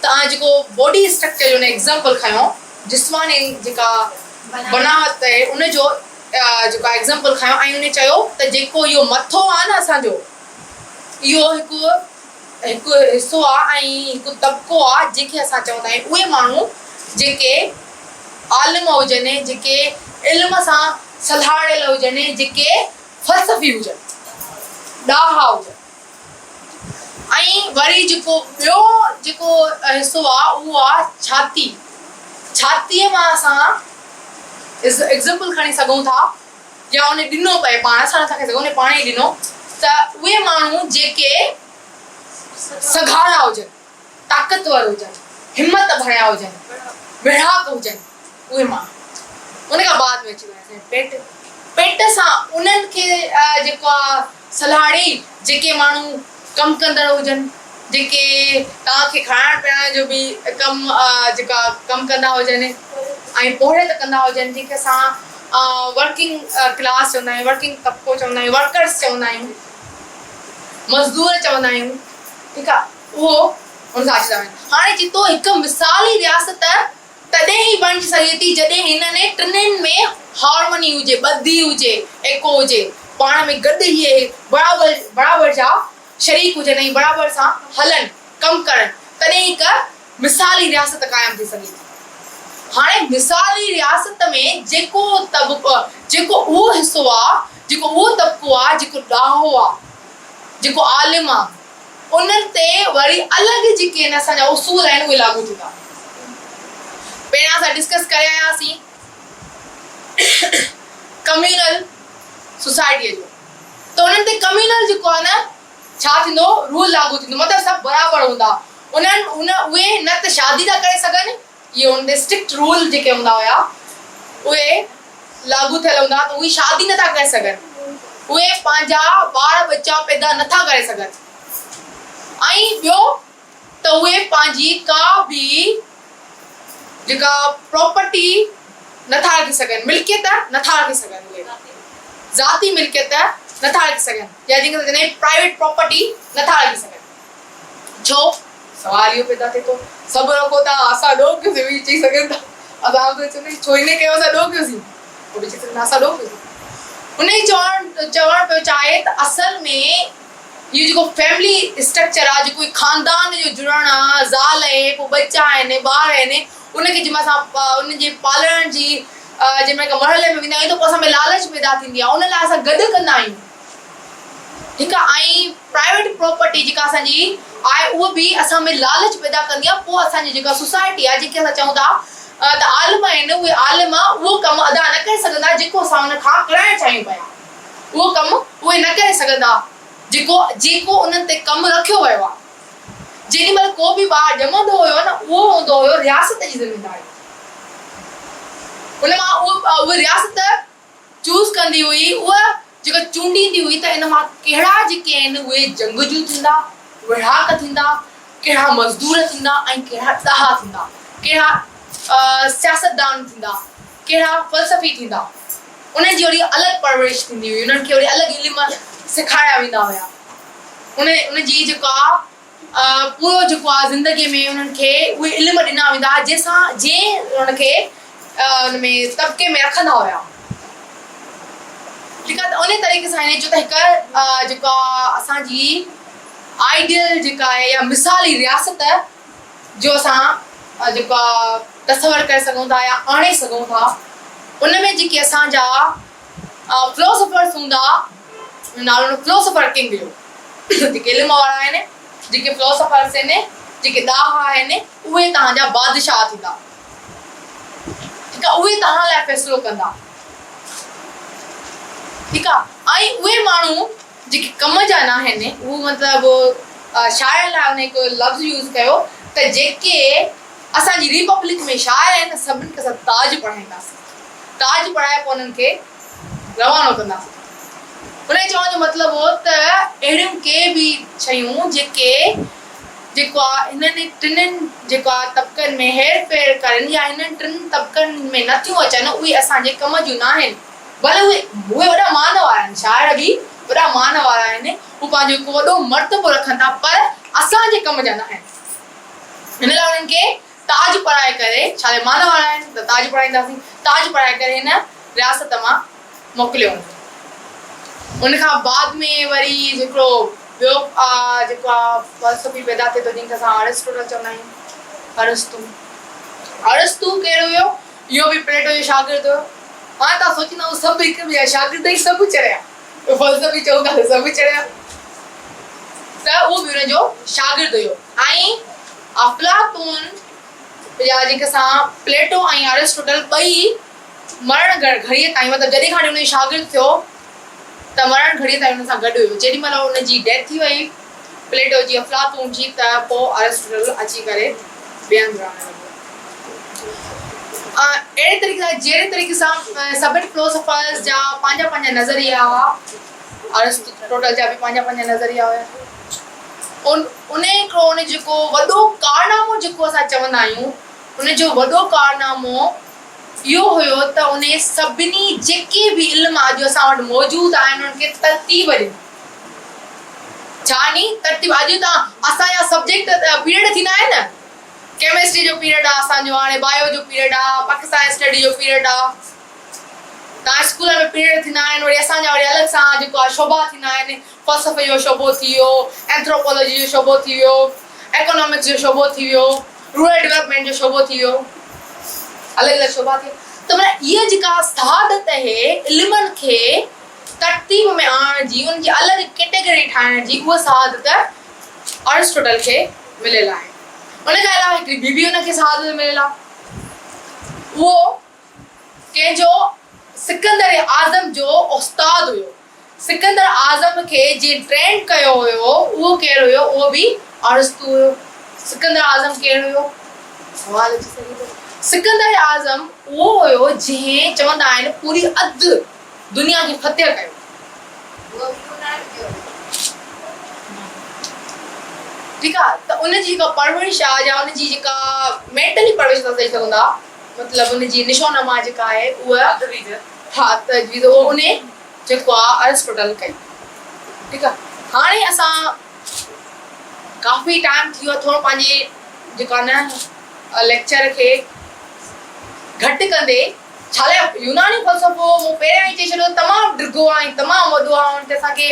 توهان جيڪو باڊي اسٽرڪچر جو انهي ايگزامپل کنيو، جسماني جيڪا بناوت آهي ان جو جيڪو ايگزامپل کنيو ۽ انهي چيو ته جيڪو اهو مٿو آهي نه اسان جو اهو هڪ هڪ حصو آ ۽ هڪ طبقو آ جنهن کي اسان چوندا آهيون اهي ماڻهو جيڪي عالم هجن، جيڪي علم سان سلهاڙيل هجن، جيڪي فلسفي هجن، ڏاها هجن ۽ وري جيڪو ٻيو جيڪو حصو آ اهو آ ڇاتي، ڇاتيء مان اسان ايگزامپل کڻي سگهون ٿا يا ان ڏنو پئي پاڻ اسان نٿا کڻي سگهون ان پاڻ ئي ڏنو ته اهي ماڻهو جيڪي سگهارا هجن، طاقتور هجن، همت ڀريا هجن، ويڙهاڪ هجن اهي ماڻهو. ان کان بعد ۾ اچي وڃي اسان جي پيٽ، پيٽ سان انهن کي جيڪو آ سلهاڙي جيڪي ماڻهو ڪم ڪندڙ هجن، جيڪي توهان کي کارائڻ پيارڻ جو به ڪم جيڪا ڪم ڪندا هجن ۽ پورهيت ڪندا هجن جنهن کي اسان ورڪنگ ڪلاس چوندا آهيون، ورڪنگ طبقو چوندا آهيون، ورڪرس چوندا آهيون، مزدور چوندا آهيون، ٺيڪ آهي اهو ان سان اچي ٿا وڃن. هاڻي جتو هڪ مثالي رياست تڏهن ئي بڻجي سگهي ٿي جڏهن هنن ٽنهين ۾ هارمني هجي، ٻڌي هجي، ايڪو هجي، پاڻ ۾ گڏ اهي برابر برابر جا شريڪ هجن ۽ برابر سان هلن، ڪم ڪرن، تڏهن ئي هڪ مثالي رياست قائم ٿي سگهي ٿي. هاڻي مثالي رياست ۾ جيڪو طبقو، جيڪو اهو حصو آ، جيڪو اهو طبقو آ، جيڪو ڏاهو آ، جيڪو عالم آ، انهن تي وري الڳ جيڪي آهن اسان جا اصول آهن اهي لاڳو ٿيندا. پهريان اسان ڊسڪس ڪري آيا هئاسين ڪميونل سوسائٽيء جو ته انهن تي ڪميونل جيڪو آهي نه ڇا ٿيندو رول لاڳو ٿيندو مطلب سڀ برابر هوندا انهن ان اهي نه ته شادي ٿا ڪري سگهن اهي ان تي اسٽرڪٽ رول جيڪي هوندا هيا اهي لاڳو ٿيل هوندا ته اهي شادي نٿا ڪري سگهن، اهي پنهنجا ٻار ٻچا پيدا نٿا ڪري سگهن ۽ ٻيو ته اهي پنهنجي ڪا به جيڪا پراپرٽي نٿا رکي سگهن، ملڪيت نٿا رکي سگهن، اهي ذاتي ملڪيت نٿا رکي سگهن يا جنهن کي اسان چوندا آهيون پرائيويٽ پراپرٽي نٿا رکي سگهن. ڇو؟ سوال اهو پيدا ٿئي ٿو، صبر رکو ٿا، اسان ڏوهه ڪيوسين، اهي چئي سگهن ٿا، اسان به چوندا آهيون ڇو هن ڪيو اسان ڏوهه ڪيوسين، هو به چئي سگهن ٿا اسان ڏوهه ڪيوسين. انهي چوڻ چوڻ پيو چاهي ته اصل ۾ اهو جيڪو فيملي اسٽرڪچر آهي، جيڪو خاندان جو جڙڻ آهي، زال آهي، پوء ٻچا آهن، ٻار آهن، ان کي جنهن مهل اسان انهن جي پالڻ جي جنهن مهل هڪ مرحلي ۾ ويندا آهيون ته پوء اسان ۾ لالچ پيدا ٿيندي آهي، ان لاء اسان گڏ ڪندا آهيون. هڪ ۽ پرائيويٽ پراپرٽي جيڪا اسان جي آهي اهو به اسان ۾ لالچ پيدا ڪندي آهي پوء اسان جي جيڪا سوسائٽي آهي جنهن کي اسان چئون ٿا ته عالم آهن اهي عالم اهو ڪم ادا نه ڪري سگهندا جيڪو اسان ان کان ڪرائڻ چاهيون پيا. اهو ڪم اهي نه ڪري سگهندا جيڪو جيڪو انهن تي ڪم رکيو ويو آهي. جيڏي مهل ڪو به ٻار ڄمندو هيو نه اهو هوندو هيو رياست جي ذميداري. ان مان اهو اهي رياست چوز ڪندي هئي اها جيڪا چونڊيندي هئي ته ان مان ڪهڙا جيڪي آهن اهي جنگجو ٿيندا، ويڙهاڪ ٿيندا، ڪهڙا مزدور ٿيندا ۽ ڪهڙا ڏاها ٿيندا، ڪهڙا سياستدان ٿيندا، ڪهڙا فلسفي ٿيندا. انهن جي وري الڳ پرورش ٿيندي هئي، انهن کي وري الڳ علم سيکاريا ويندا هيا. ان ان جي جيڪا پورو جيڪو آ زندگي ۾ انهن کي اهي علم ڏنا ويندا هئا جنهن سان جنهن ان کي ان ۾ طبقي ۾ رکندا هيا ٺيڪ آ ته انهي طريقي سان هن چيو ته هڪ جيڪو آ اسان جي آئيڊيل جيڪا آهي يا مثالي رياست جو اسان جيڪو آ تصور ڪري سگهون ٿا يا آڻي سگهون ٿا ان ۾ جيڪي اسان جا فلاسافرس هوندا نالو هن فلاسافر ڪنگ جو جيڪي علم وارا آهن جيڪي فلاسافرس آهن جيڪي ڏاها آهن اهي توهان جا بادشاهه ٿيندا ٺيڪ آهي اهي توهان لاء فيصلو ڪندا ٺيڪ آهي ۽ اهي ماڻهو جيڪي ڪم جا ناهن هو مطلب شاعر لاء هن هڪ لفظ يوز ڪيو ته جيڪي اسان جي ريپبلڪ ۾ شاعر آهن سڀني کي اسان تاج پڙهائينداسين تاج پڙهائي پوء انهن کي روانو ڪنداسين. ان جي چوڻ جو مطلب هو ته اهڙيون ڪي به شيون جيڪي جيڪو آ هنن ٽنهن جيڪو آ طبقن ۾ هير ڦير ڪرن يا هنن ٽن طبقن ۾ نه ٿيون اچن اهي اسان جي ڪم جون ناهن ڀلي اهي اهي وڏا مان وارا آهن شاعر به وڏا مان وارا آهن هو پنهنجو هڪ وڏو مرتبو رکن ٿا پر اسان جي ڪم جا ناهن ان لاء انهن کي تاج پڙهائي ڪري، ڇا لاء مان وارا آهن ته تاج پڙهائينداسين، تاج پڙهائي ڪري هن رياست مان موڪليو وڃي. ان کان بعد ۾ وري هڪڙو ٻيو جيڪو آ فلسفي پيدا ٿئي ٿو جنهن کي اسان ارسٽوٽل چوندا آهيون. ارسطو. ارسطو ڪير هيو؟ اهو به پليٽو جو شاگرد هيو. هاڻي توهان سوچيندا هو سڀ هڪ ٻئي جا شاگرد ئي سڀ چريا. فلسفي چئون ٿا ته سڀ چريا. ته اهو به ان جو شاگرد هيو ۽ افلاطون يا جنهن کي اسان پليٽو ۽ ارسٽوٽل ٻئي مرڻ گهڙيء تائين مطلب جڏهن کان وٺي ان جو شاگرد ٿيو ته مرڻ گهڙيء تائين ان سان گڏ هيو جيڏي مهل ان جي ڊيٿ ٿي وئي پليٽو جي افلاطون جي ته پوء ارسٽوٽل اچي ڪري ٻئي هنڌ رهڻ لڳو. اهڙي طريقي سان جهڙي طريقي سان سڀني فلاسافرز جا پنهنجا پنهنجا نظريا هئا ارسٽوٽل جا به پنهنجا پنهنجا نظريا هيا. ان انهيء هڪڙو ان جيڪو وڏو ڪارنامو جيڪو اسان چوندا آهيون ان جو وڏو ڪارنامو اهو هيو ته انهي سڀني جيڪي به علم اڄ اسان وٽ موجود آهن انهن کي ترتيب ڏني. ڇا ڏني؟ ترتيب. اڄ ته اسان جا سبجيڪٽ پيريڊ ٿيندا آهن نه ڪيمسٽري جو پيريڊ آهي اسان جو هاڻي بايو جو پيريڊ آهي پاڪستان اسٽڊي جو پيريڊ آهي تان اسڪول ۾ پيريڊ ٿيندا آهن وري اسان جا وري الڳ سان جيڪو آهي شعبا ٿيندا آهن فلسفي جو شعبو ٿي ويو، اينٿروپولوجي جو شعبو ٿي ويو، ايڪانامڪس جو شعبو ٿي ويو، رورل ڊولپمينٽ جو شعبو ٿي ويو، الڳ الڳ شعبا ٿي ويا ته معنيٰ اها جيڪا سعادت اهي علمن کي ترتيب ۾ آڻڻ جي ان جي الڳ ڪيٽيگري ٺاهڻ جي اها سعادت ارسٽوٽل کي مليل آهي. ان کان علاوه هڪڙي ٻي به ان کي سعادت مليل آهي اهو ڪنهن جو سڪندر اعظم جو استاد هيو. سڪندر اعظم کي جنهن ٽرينڊ ڪيو هيو اهو ڪير هيو؟ اهو به ارسطو هيو. سڪندر اعظم ڪير هيو؟ سوال اچي سگهي ٿو. سڪندر اعظم اهو هيو جنهن چوندا آهن پوري اڌ دنيا کي فتح ڪيو. ٺيڪ آ ته ان جي جيڪا پرورش آ يا ان جي جيڪا مينٽلي پرورش اسان چئي سگهون ٿا مطلب ان جي نشونما جيڪا آهي اها ها تجويز اهو انهي جيڪو آ ارسٽوٽل ڪئي ٺيڪ آ هاڻي اسان ڪافي ٽائيم ٿي ويو آ ٿورو پنهنجي جيڪو آ نه ليڪچر کي گهٽ ڪندي ڇا لاء يوناني فلسفو مون پهريان ئي چئي ڇڏيو تمام ڊگهو آ ۽ تمام وڏو آ ان تي اسان کي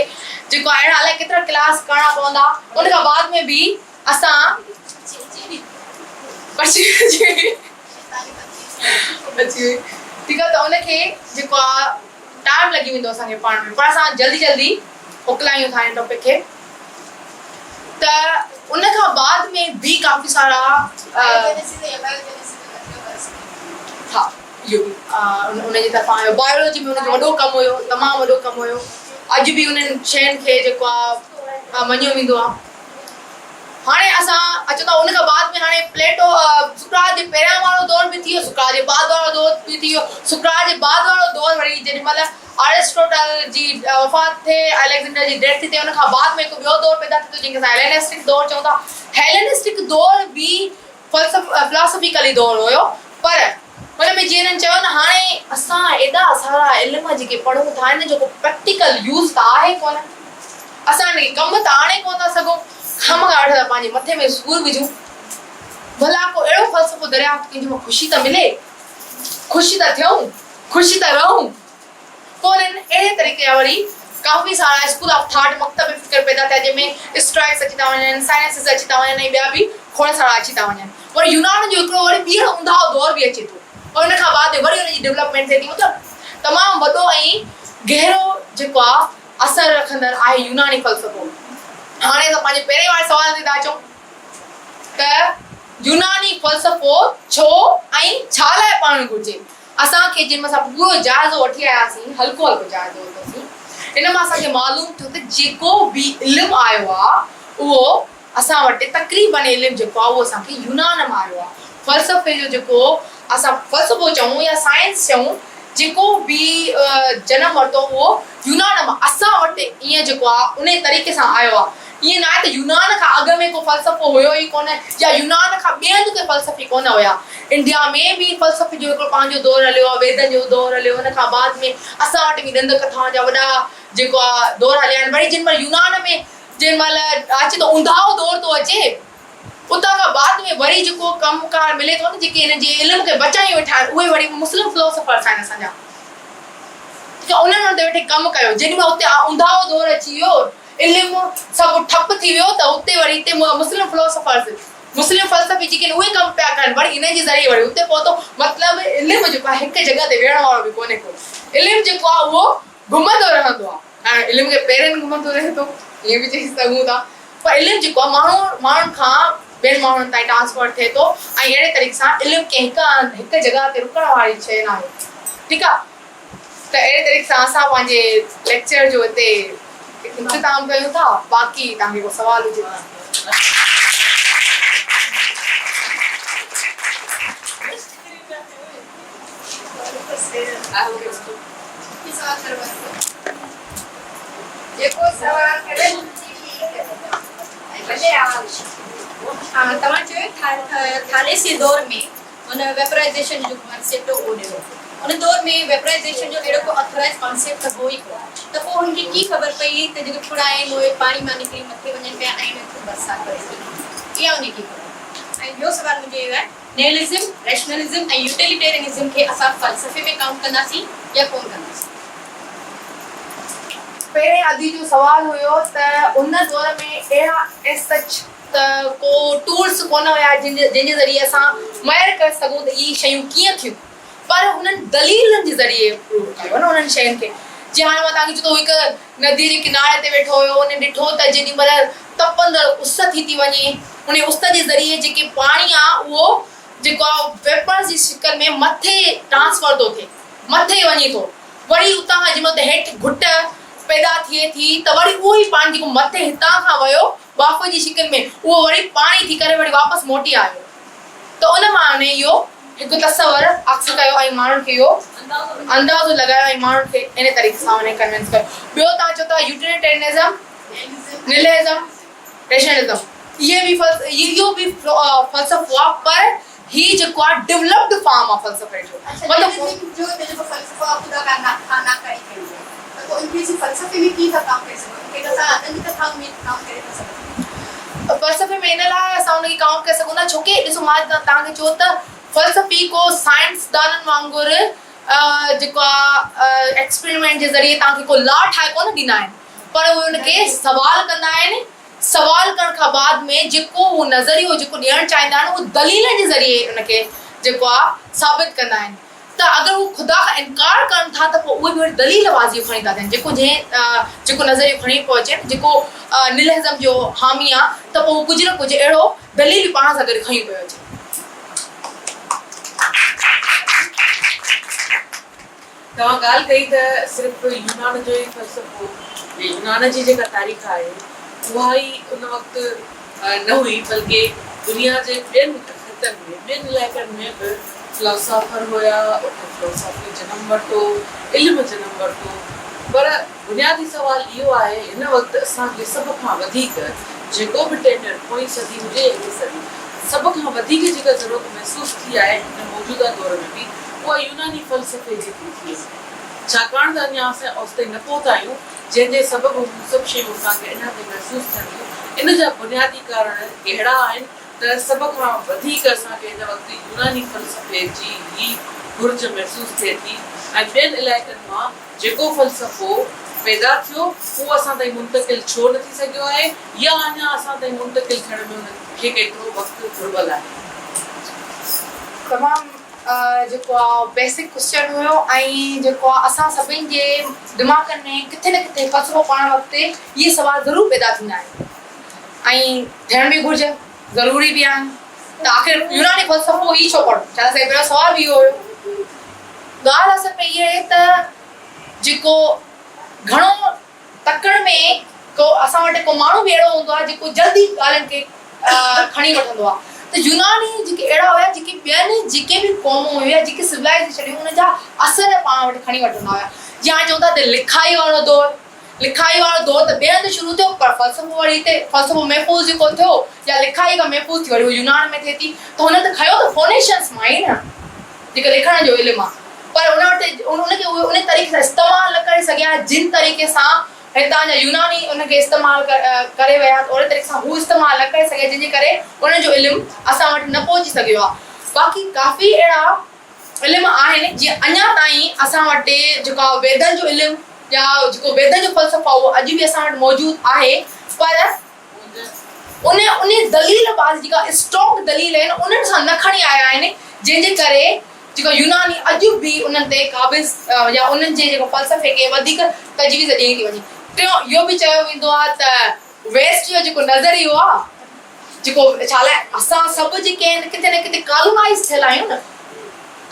جيڪو آ اهڙا الائي ڪيترا ڪلاس ڪرڻا پوندا ان کان بعد ۾ به اسان پچي وئي ٺيڪ آ ته ان کي جيڪو آ ٽائيم لڳي ويندو اسان کي پڙهڻ ۾ پر اسان جلدي جلدي اڪلايون ٿا هن ٽاپڪ کي ته ان کان بعد ۾ به ڪافي سارا اهو به ان جي طرفان آيو. بايولاجي ۾ ان جو وڏو ڪم هيو، تمام وڏو ڪم هيو. اڄ به انهن شين کي جيڪو آهي مڃيو ويندو آهي. هاڻي اسان اچون ٿا ان کان بعد ۾ هاڻي پليٽو سقراط جي پهريان وارو دور به ٿي ويو، سقراط جي بعد وارو دور به ٿي ويو. سقراط جي بعد وارو دور وري جيڏي مهل ارسٽوٽل جي وفات ٿئي، اليگزينڊر جي ڊيٿ ٿي ٿئي، ان کان بعد ۾ هڪ ٻيو دور پيدا ٿئي ٿو جنهن کي اسان هيلينسٽڪ دور چئون ٿا. هيلينسٽڪ دور به فلاسافيڪل ئي دور هيو پر ان ۾ جيئن هنن چيو نه هاڻي اسان ايڏا سارا علم جيڪي پڙهون ٿا ان جو ڪو پريڪٽيڪل يوز ته آهي ڪونه، اسان ان کي ڪم ته آڻي ڪونه ٿا سگهون، خامخواه ويٺا ٿا پنهنجي مٿي ۾ سور وجهون. ڀلا ڪو اهڙو فلسفو دريافت ڪيون جنهن مان خوشي ته ملي، خوش ته ٿيون، خوش ته رهون. پوء انهن اهڙي طريقي جا وري ڪافي سارا اسڪول آف ٿاٽ، مڪتب فڪر، پيدا ٿيا جنهن ۾ اسٽرائڪس اچي ٿا وڃن، سائنسز اچي ٿا وڃن ۽ ٻيا به کوڙ سارا اچي ٿا وڃن. وري يونان جو هڪڙو وري ٻيهر اونداهو دور به اچي ٿو ۽ ان کان بعد وري ان جي ڊولپمينٽ ٿئي ٿي. مطلب تمام وڏو ۽ گهرو جيڪو آ اثر رکندڙ آهي يوناني فلسفو. هاڻي اسان پنهنجي پهرين واري سوال تي ٿا اچون ته يوناني فلسفو ڇو ۽ ڇا لاء پڙهڻ گهرجي؟ اسان کي جنھن مان اسان پورو جائزو وٺي آياسين، ھلڪو ھلڪو جائزو ورتوسين، ان مان اسان کي معلوم ٿيو ته جيڪو به علم آيو آ، اھو اسان وٽ تقريباً علم جيڪو آ، اھو اسان کي يونان مان آيو آ. فلسفي جو جيڪو اسان فلسفو چئون يا سائنس چئون، جيڪو به جنم ورتو اھو يونان مان اسان وٽ ائين جيڪو آ، انھي طريقي سان آيو آ. ائين ناهي ته يونان کان اڳ ۾ ڪو فلسفو هيو ئي ڪونه يا يونان کان ٻئي هنڌ ڪي فلسفي ڪونه هيا. انڊيا ۾ به فلسفي جو هڪڙو پنهنجو دور هليو آهي، ويدن جو دور هليو، ان کان بعد ۾ اسان وٽ به ڏند ڪٿائن جا وڏا جيڪو آهي دور هليا آهن. وري جنهن مهل يونان ۾ جنهن مهل اچي ٿو اونداهو دور ٿو اچي اتان کان بعد ۾ وري جيڪو ڪم ڪار ملي ٿو نه جيڪي هنن جي علم کي بچايون ويٺا آهن اهي وري مسلم فلاسافرس آهن اسان جا ٺيڪ آهي انهن ان تي ويٺي ڪم ڪيو جيڏي مهل اتي اونداهو دور اچي ويو علم سڀ ٺپ ٿي ويو ته اتي وري هتي مسلم فلاسافرز، مسلم فلسفي جيڪي آهن اهي ڪم پيا ڪن وري انهن جي ذريعي وري اتي پهتو مطلب علم جيڪو آهي هڪ جڳهه تي ويهڻ وارو به ڪونهي ڪو علم جيڪو آهي اهو گهمندو رهندو آهي هاڻي علم کي پيرين گهمندو رهي ٿو ائين به چئي سگهون ٿا پر علم جيڪو آهي ماڻهو ماڻهن کان ٻين ماڻهن تائين ٽرانسفر ٿئي ٿو ۽ اهڙي طريقي سان علم ڪنهن هڪ هنڌ هڪ جڳهه تي رڪڻ واري شيء ناهي ٺيڪ آهي. ته اهڙي طريقي سان اسان پنهنجي ليڪچر جو هتي اختتام ڪيون ٿا باقي توهان کي ڪو سوال هجي ته. جيڪو سوال ڪري توهان چيو ٿاليسي دور ۾ هن ويپرائيزيشن جو ڪانسيپٽ اهو ڏنو. ان دور ۾ ويپرائيزيشن جو اهڙو ڪو اٿورائيز ڪانسيپٽ ته هو ئي ڪونه ته پوء هن کي ڪيئن خبر پئي ته جيڪي ڦڙا آهن اهي پاڻي مان نڪري مٿي وڃن پيا ۽ ان ٿرو برسات پئي ٿي. اها ان کي خبر پئي. ۽ ٻيو سوال منهنجو اهو آهي نيلزم، ريشنلزم ۽ يوٽيليٽيرينزم کي اسان فلسفي ۾ ڪائونٽ ڪنداسين يا ڪونه ڪنداسين؟ پهرين ادي جو سوال هيو ته ان دور ۾ اهڙا ايز سچ ته ڪو ٽولز ڪونه هيا جن جي ذريعي اسان ميئر ڪري سگهون ته اهي شيون ڪيئن ٿيون پر هنن دليلن جي ذريعي پروو ڪيو نه انهن شين کي جيئن هاڻي مان توهان کي چيو ته هو هڪ ندي جي ڪناري تي ويٺو هيو ان ڏٺو ته جيڏي مهل تپندڙ اس ٿي ٿي وڃي ان اس جي ذريعي جيڪي پاڻي آ اهو جيڪو آ ويپرز جي شڪل ۾ مٿي ٽرانسفر ٿو ٿئي مٿي وڃي ٿو وري اتان کان جنهن مهل هيٺ گهٽ پيدا ٿئي ٿي ته وري اهو ئي پاڻي جيڪو مٿي هتان کان ويو ٻاڦ جي شڪل ۾ اهو وري پاڻي ٿي ڪري وري واپس موٽي آيو ته ان مان هن اهو هڪ تصور عڪس ڪيو ۽ ماڻهن کي اهو اندازو لڳايو ۽ ماڻهن کي ان طريقي سان هن ڪنوينس ڪيو. ٻيو توهان چئو ٿا يوٽيليٽيرينزم، نلهزم، ريشنلزم اهي به اهو به فلسفو آهي پر هي جيڪو آهي ڊولپڊ فارم آهي فلسفي جو مطلب جو جيڪو فلسفو آهي خدا کان ناڪاري ڪيو ويو ته پوء ان کي اسين فلسفي ۾ ڪيئن ٿا ڪائونٽ ڪري سگهون ان کي ته اسان ڏند ڪٿائن ۾ ڪائونٽ ڪري ٿا سگهون. فلسفي ۾ ان لاء اسان ان کي ڪائونٽ ڪري سگهون ٿا ڇو ڪي ڏسو مان توهان کي چيو ته فلسفي ڪو سائنسدانن وانگر جيڪو آهي ايڪسپريمينٽ جي ذريعي توهان کي ڪو لا ٺاهي ڪونه ڏيندا آهن پر اهي ان کي سوال ڪندا آهن سوال ڪرڻ کان بعد ۾ جيڪو هو نظريو جيڪو ڏيڻ چاهيندا آهن اهو دليلن جي ذريعي ان کي جيڪو آهي ثابت ڪندا آهن ته اگر هو خدا کان انڪار ڪن ٿا ته پوء اهي به وري دليل بازي کڻي ٿا ڏين جيڪو جنهن جيڪو نظريو کڻي پيو اچي جيڪو نلهزم جو حامي آهي ته پوء هو ڪجهه نه ڪجهه اهڙو دليل به پاڻ سان گڏ کڻي پيو اچي. توهان ڳالهه ڪئي ته صرف يونان جو ئي فلسفو يا يونان جي جيڪا تاريخ آهي اها ئي ان وقت نه هئي بلڪه دنيا جي ٻين خطن ۾ ٻين علائقن ۾ به فلاسافر هيا اتي فلاسافي جنم ورتو علم جنم ورتو پر بنيادي سوال اهو آهي هن وقت اسان کي سڀ کان وڌيڪ جيڪو به ٽينر پوئين صدي هجي يا هي صدي سڀ کان وڌيڪ جيڪا ضرورت محسوس ٿي آهي هن موجوده دور ۾ به اها يوناني فلسفي جي ٿي ٿئي ڇاڪاڻ ته اڃا اسين اوستائين نه پهتا آهيون جنهن جي سبب هو سڀ شيون اسان کي اڃا تائين محسوس ٿين ٿيون ان جا بنيادي ڪارڻ ڪهڙا آهن ته سڀ کان وڌيڪ اسان کي هن وقت يوناني فلسفي جي ئي گهرج محسوس ٿئي ٿي ۽ ٻين علائقن مان جيڪو فلسفو پيدا ٿيو اهو اسان تائين منتقل ڇو نه ٿي سگهيو آهي يا اڃا اسان تائين منتقل ٿيڻ ۾ ان کي ڪيترو وقت گهربل آهي؟ تمام جيڪو آ بيسڪ ڪوسچن هيو ۽ جيڪو آ اسان سڀني جي دماغن ۾ ڪٿي نه ڪٿي فلسفو پڙهڻ وقت اهي سوال ضرور پيدا ٿيندا آهن ۽ ٿيڻ به گهرجن ضروري به آهن ته آخر يوناني فلسفو ئي ڇو پڙهون شايد اسان جو پهريون سوال به اهو هيو. ڳالهه اصل ۾ اها آهي ته جيڪو گهڻو تڪڙ ۾ ڪو اسان وٽ ڪو ماڻهو به اهڙو هوندو آهي جيڪو جلدي ڳالهين کي کڻي وٺندو آهي ته يوناني جيڪي اهڙا هيا جيڪي ٻين جيڪي به قومون هيون يا جيڪي سولائيزيشن هيون انهن جا اثر پاڻ وٽ کڻي وٺندا هيا جيئن هاڻي چون ٿا ته لکائي وارو دور لکائي وارو دور ته ٻئي هنڌ شروع ٿيو پر فلسفو وري هتي فلسفو محفوظ جيڪو ٿيو يا لکائي کان محفوظ ٿي وري اهو يونان ۾ ٿئي ٿي ته هنن ته کنيو ته فونيشنس مان ئي نه جيڪو لکڻ جو علم آهي پر ان وٽ ان کي اهي ان طريقي سان استعمال نه ڪري سگهيا جن طريقي سان هتان جا يوناني ان کي استعمال ڪري ويا ته اهڙي طريقي سان هو استعمال نه ڪري سگهيا جن جي ڪري انهن جو علم اسان وٽ نه پهچي سگهيو آهي باقي ڪافي اهڙا علم آهن جيئن اڃا تائين اسان وٽ جيڪو آهي ويدن جو علم يا جيڪو ويدن جو فلسفو آهي اهو اڄ به اسان وٽ موجود آهي پر ان ان دليل باز جيڪا اسٽرانگ دليل آهن انهن سان نه کڻي آيا آهن جنهن جي ڪري جيڪو يوناني اڄ به انهن تي قابض يا انهن جي جيڪو فلسفي کي وڌيڪ تجويز ڏني ٿي وڃي ٽيون اهو به چيو ويندو آهي ته ويسٽ جو جيڪو نظريو آهي جيڪو ڇا لاء اسان سڀ جيڪي آهن ڪٿي نه ڪٿي ڪالونائيز ٿيل آهيون نه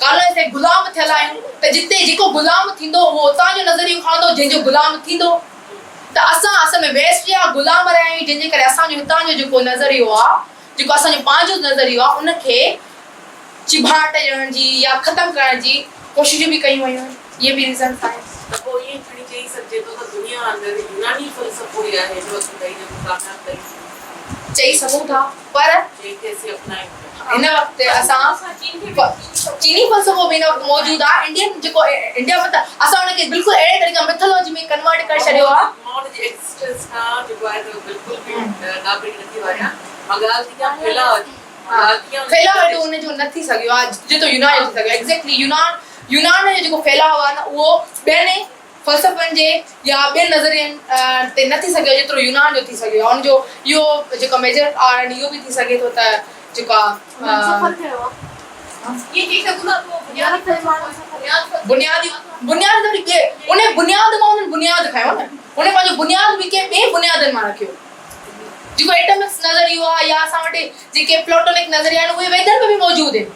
ڪالونائيز ٿي غلام ٿيل آهيون ته جتي جيڪو غلام ٿيندو اهو اتان جو نظريو کڻندو جنهن جو غلام ٿيندو ته اسان اصل ۾ ويسٽ جا غلام رهيا آهيون جنهن جي ڪري اسان جو هتان جو جيڪو نظريو آهي جيڪو اسان جو پنهنجو نظريو آهي ان کي چيڀاٽ ڏيڻ جي يا ختم ڪرڻ جي ڪوششون به ڪيون ويون آهن اهي به ريزنس آهن. ته پوء ائين کڻي چئي سگهجي ٿو ته دنيا اندر يوناني فلسفو ئي آهي جو وقت تائين جيڪو ڪامياب ترين فلسفو چئي سگهون ٿا پر جنهن کي اسين اپنايون پيا. هن وقت اسان چيني فلسفو به هن وقت موجود آهي انڊين جيڪو انڊيا ۾ ته اسان ان کي بلڪل اهڙي طريقي ميٿالاجي ۾ ڪنورٽ ڪري ڇڏيو آهي. مان ان جي ايگزسٽنس کان جيڪو آهي ته بلڪل به نابري نٿي واريان مان ڳالهه ٿي ڪيان ڦهلاء جي. ڦهلاء ايڏو ان جو نه ٿي سگهيو آهي جيترو يونان جو ٿي سگهيو آهي. ايگزيڪٽلي يونان يونان جو جيڪو ڦهلاء آهي نه اهو ٻين فلسفن جي يا ٻين نظرين تي نه ٿي سگهيو جيترو يونان جو ٿي سگهيو آهي. ان جو اهو جيڪو ميجر ڪارڻ اهو به ٿي سگهي ٿو ته جيڪو آهي بنيادي بنياد ته وري ٻئي ان بنياد مان انهن بنياد کنيو نه ان پنهنجو بنياد به ڪنهن ٻئي بنيادن مان رکيو. جيڪو ايٽمڪس نظريو آهي يا اسان وٽ جيڪي پلوٽونڪ نظريا آهن اهي ويدن ۾ به موجود آهن.